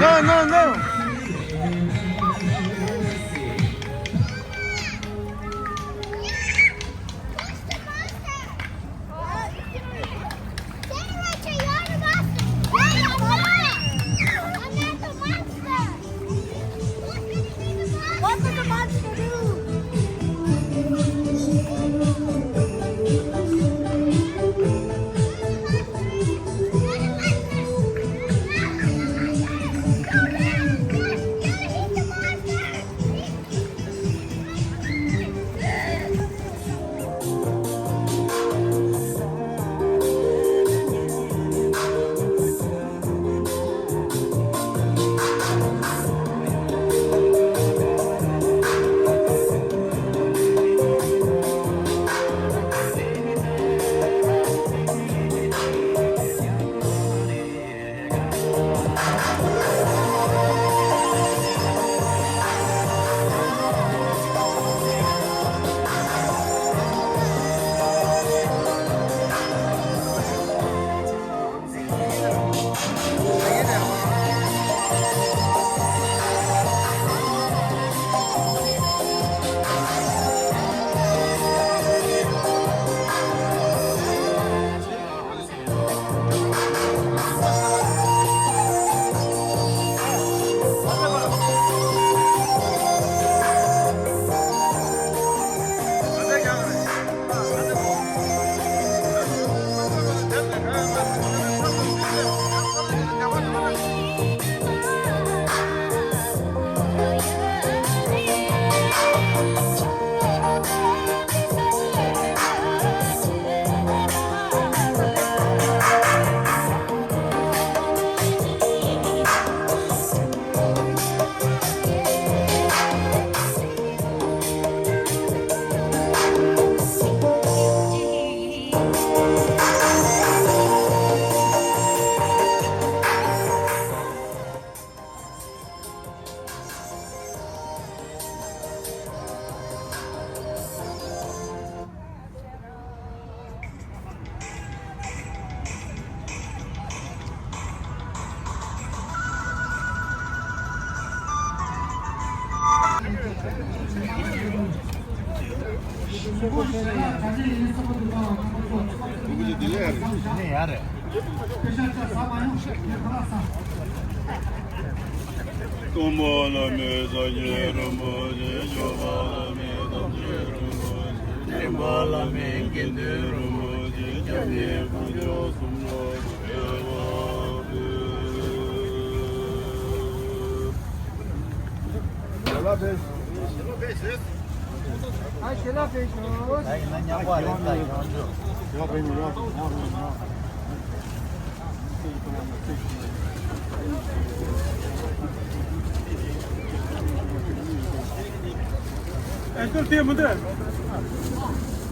No, no, no. What does the monster do? སྟོན་པ་བླ་མེད་ས་སྐྱ་རིན་པོ་ཆེ། སྐྱོབ་པ་བླ་མེད་དམ་ཆོས་རིན་པོ་ཆེ། འདྲེན་པ་བླ་མེད་དགེ་འདུན་རིན་པོ་ཆེ། སྐྱབས་གནས་དཀོན་མཆོག་གསུམ་ལ་གུས་པ་འབུལ། ཞལ་ལག་ཕེབས། ཨ་ཞལ་ལག་ཕེབས་ཤོག་ད་ཡིན་ན་ཉག་པ་རེད་ད་ཡོང་འགྲོ། ཡག་རེད་ཡག་རེད་ཡག་རེད། ཨེ་ཏོ་དེ་མི་འདུག་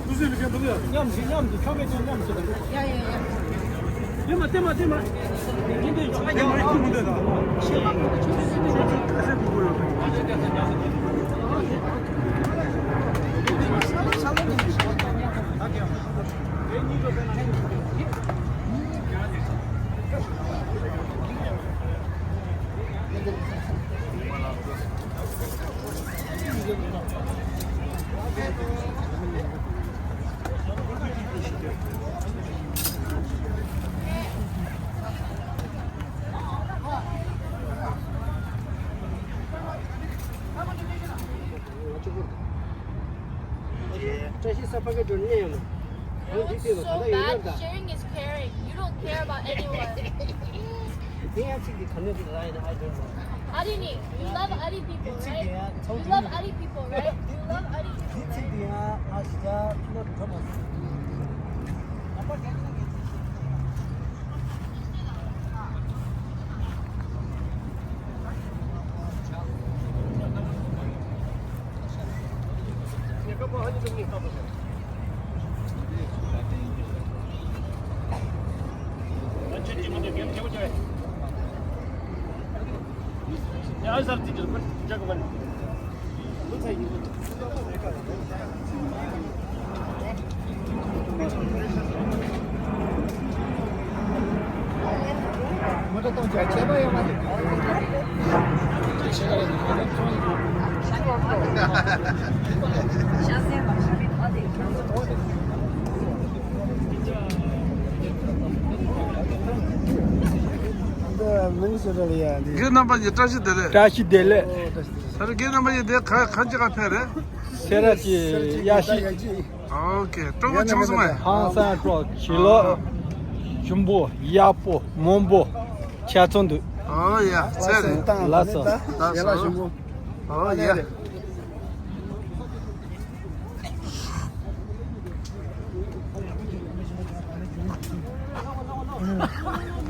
ཀུ་སི་ལི་ཀ་མི་འདུག་མཉམ་ཞིག་མཉམ་ཞིག་ཆོ་མེད་ཆོ་མཉམ་ཞིག་ཡ་ཡ་ཡ། དེ་མ་དེ་མ་དེ་མ། ཡིན་དེ་ཆོ་མེད་ཆོ་མེད་ཀུ་མི་འདུག་ད། ཆོ་མེད་ཆོ་མེད་ཆོ་མེད་ཆོ་མེད་ཆོ་མེད། བཀྲ་ཤིས་ས་ཕ་གི་འགྲོ་ནས་ཡོང་ནས། ཡང་འདི་དེ་ལ་ད་ལྟ་ཡོད་ན་ད། Sharing is caring. You don't care about anyone. དེ་ཡང་གཅིག་གི་ག་ནས་དེ་ལ་ཡིན་ན་I don't know. ཨ་རི་ནི། You love Ari people, right? You love Ari people, right? You love Ari people, right? དེ་ཚིག་དེ་ཡང་ཨ་ཞི་ད་ཐུག་ན་འགྲོ་མ་སོང་། མིང་སུ་རེད་ཡ་འདི། རྒན་རྣམ་པ་གཉིས་བཀྲ་ཤིས་བདེ་ལེགས། བཀྲ་ཤིས་བདེ་ལེགས། ཨོ་བཀྲ་ཤིས་བདེ་ལེགས། ད་རེས་རྒན་རྣམ་པ་གཉིས་འདི་ག་ག་ཅི་ག་ཕེབས་རེད། སེ་ར་བྱེས་གཡག་ཤི། ཨོ་ཀེ། གྲོགས་པོ་བྱུང་སོང་ངས། ཧང་སང་གྲོགས་བྱེས་ལོ། ཞུམ་པོ་གཡག་པོ་མོན་པོ་ཆ་ཚང་འདུག་ཨོ་ཡ་ཚེ་རིང་། ལགས་སོ། ལགས་སོ། ཨོ་ཡ།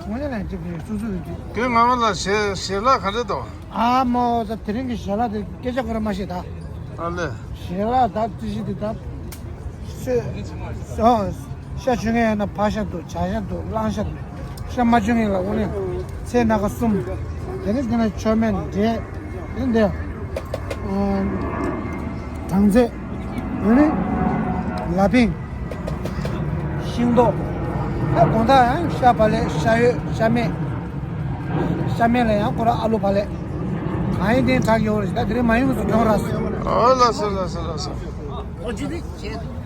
ངོ་ཡ་ལན་ཅིག་སུ་སུ་ཡོད་ཀྱི། ཁྱོད་ང་མ་ལ་ཞལ་ཞལ་ལག་ག་འདྲ་འདུག་ཨ་མོ་ད་དེ་རིང་གི་ཞལ་ལག་དེ་སྐད་ཆ་ཁོ་ར་མ་ཤེས་ད། ཨ་ལེ། ཞལ་ལག་ད་ཙི་ཤི་དེ་ད། སོ། ཤ་ཆུ་ངན་ཡང་ན་ཕག་ཤ་འདུག་བྱ་ཤ་འདུག་གླང་ཤ་འདུག་ཤ་མ་ཆུ་ངན་ལ་དབུ་ལེན། ཚལ་སྣ་ཁ་གསུམ། དེ་ནི་དེ་ན་མཆོད་མེ་འབྲས། དེ་འདི། སྦྲང་རྩི། དེ་ནི། ལ་ཕིང་། ཤིང་ཏོག་ཨ་དགོང་དག་ཡང་ཤ་བག་ལེབ་ཤ་ཡོད་ཤ་མེད། ཤ་མེད་ལ་ཡང་ཁོ་ར་ཨ་ལུ་བག་ལེབ། གང་ཡིན་དེ་དྲག་ཡོད་རེད་ད་དེ་རིང་མ་ཡོང་སུ་གྱོང་ར་སོ། ཨོ་ལགས་སོ་ལགས་སོ་ལགས་སོ། ཨོ་ཅི་དེ་བྱེད།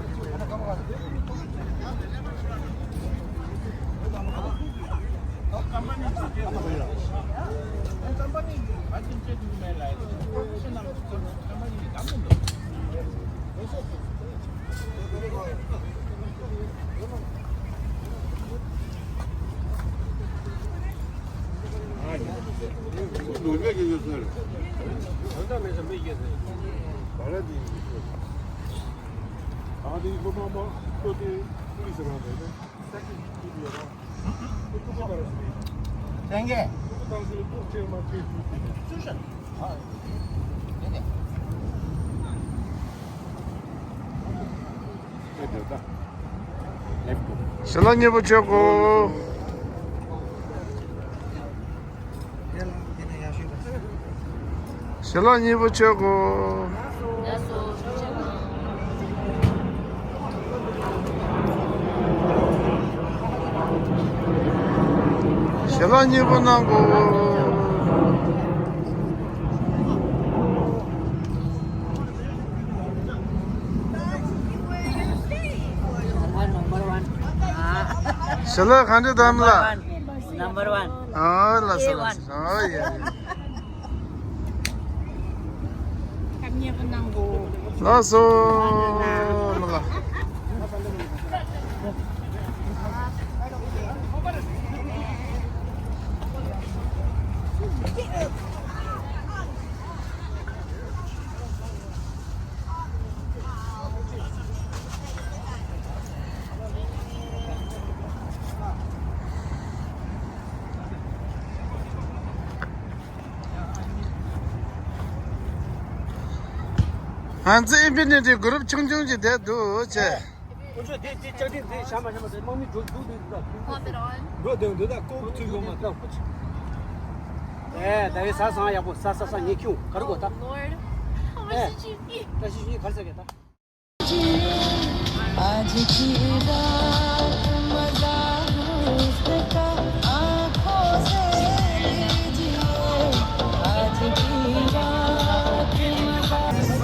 ཞལ་ལག་མཉེས་པོ་མཆོད་གོ། ཞལ་ལག་མཉེས་པོ་མཆོད་གོ། ཞལ་ལག་མཉེས་པོ་གནང་གོ། ཞལ་ལག་ག་འདྲ་དམ་ལ། Number one. ཨ་ལ་ས་ལ་ས། ཨ་ཡ་ཡ། ལགས་སོ། མ་ལ། ང་ཚོ་ཨིན་ཕི་ནི་ཊི་གུ་རུབ་ཆུང་ཆུང་ཅིག་བསྡད་འདུག་ཅེས། ཁོ་ཚོས་དེ་དེ་ལྕགས་ཀྲིན་དེ་བཞག་མ་བཞག་མ་དེ་དམག་མི་འགྲོ་འདུག་འདུག་འདུག་འགྲོ་འདུག་འདུག་ད་ཀོ་ཚུད་ཡོང་མ་ད་ཁོ་ཚོ། ཨེ་ད་ཡི་ཟ་སང་ཡག་པོ་ཟ་ཟ་ཟ་ངས་ཁྱུང་ག་རུ་གོ་ད། ཨེ་ད་ཤི་ཤི་ག་རུ་ཟ་ག་ད། आज की रात मजा हुस्न का आंखों से लीजिए। आज की रात मजा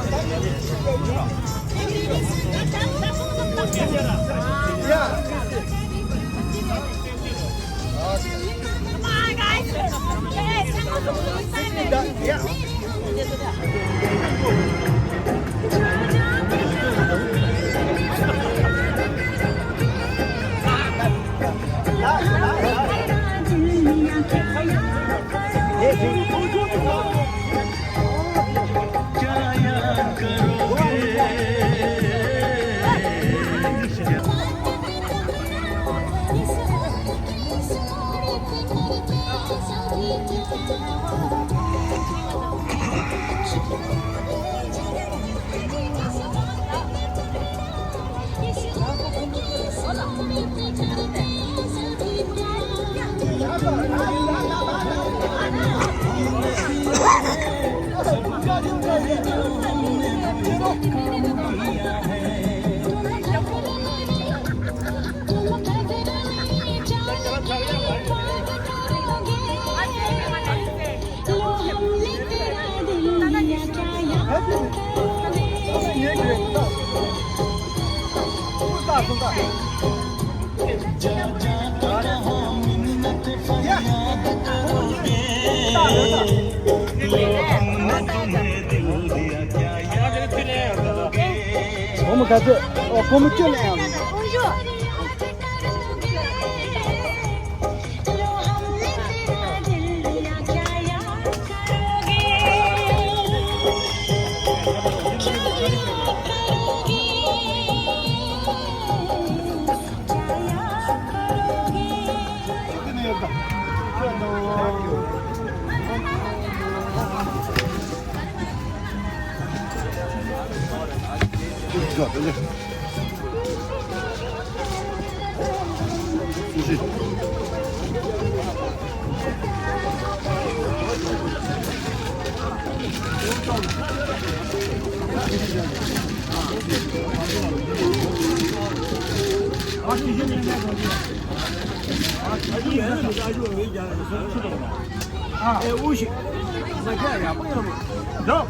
ཕོ་མོ་ག་ཚོད། ཨོ། ཕོ་མོ་བཅུ་ལེན་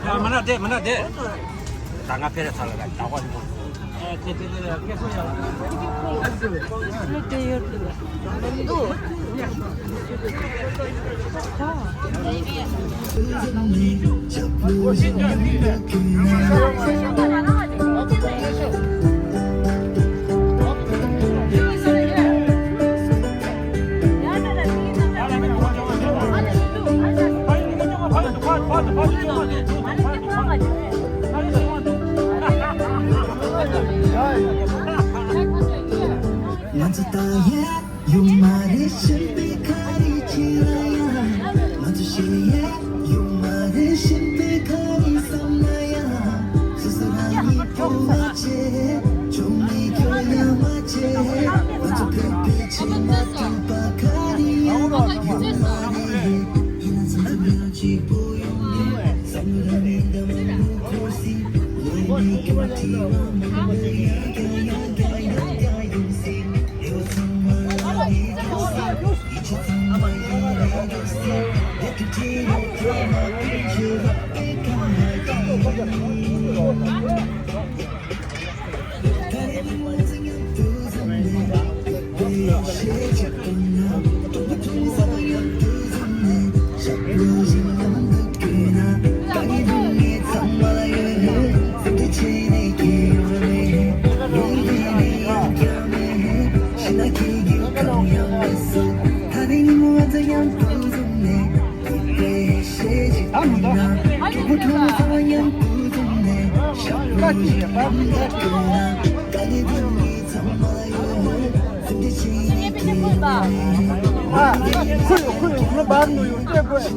ཡང་། མ་ན་བསྡད། མ་ན་བསྡད། ད་ང་ཕེ་རེ་ཚ་ལ་ད་བ་ནི། ང་ཚོ་ད་ཡས་ཡོད་མ་རེད། གཞན་པའི་ཁ་རི་ཁྱེར་ཡ། ང་ཚོ་ཞེ་ཡས་ཡོད་མ་རེད། གཞན་པའི་ཁ་རི་བསམ་ན་ཡ། སོ་སོ་རང་ཉིད་པོ་བ་ཆེ། ཆུང་མི་ཁྱོད་ཡ་མ་ཆེ། ང་ཚོ་བོད་པའི་ཆེ་མ་ཐུབ་པ་ཁ་རི་ཡོད་མ་རེད། ཡིན་ན་ཚང་མ་གཅིག་པོ་ཡོང་ངེ་བསམ་ར་མི་འདམ་ཁོ་སི། ལོ་མི་ཁྱོད་ཁྲི་མ་མང་པོ་ཡ་ཡ་ཡ་ཡ་ཡ་ཡོང་སི། ཁོ་ཡོད། ཁོ་ཡོད། ང་བར་ནུ་ཡོད་ལྟ་དགོས།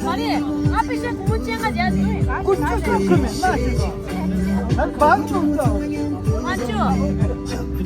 མ་རེད། ང་པེ་ཤ་གུང་མོ་ཅན་ང་རྒྱ་ནུ། ཁོ་ཅུ་ཅུ་ཁོ་མེད་མ་ཤེས། ང་བར་ནུ་ཡོད་ལྟ། ང་ཅུ།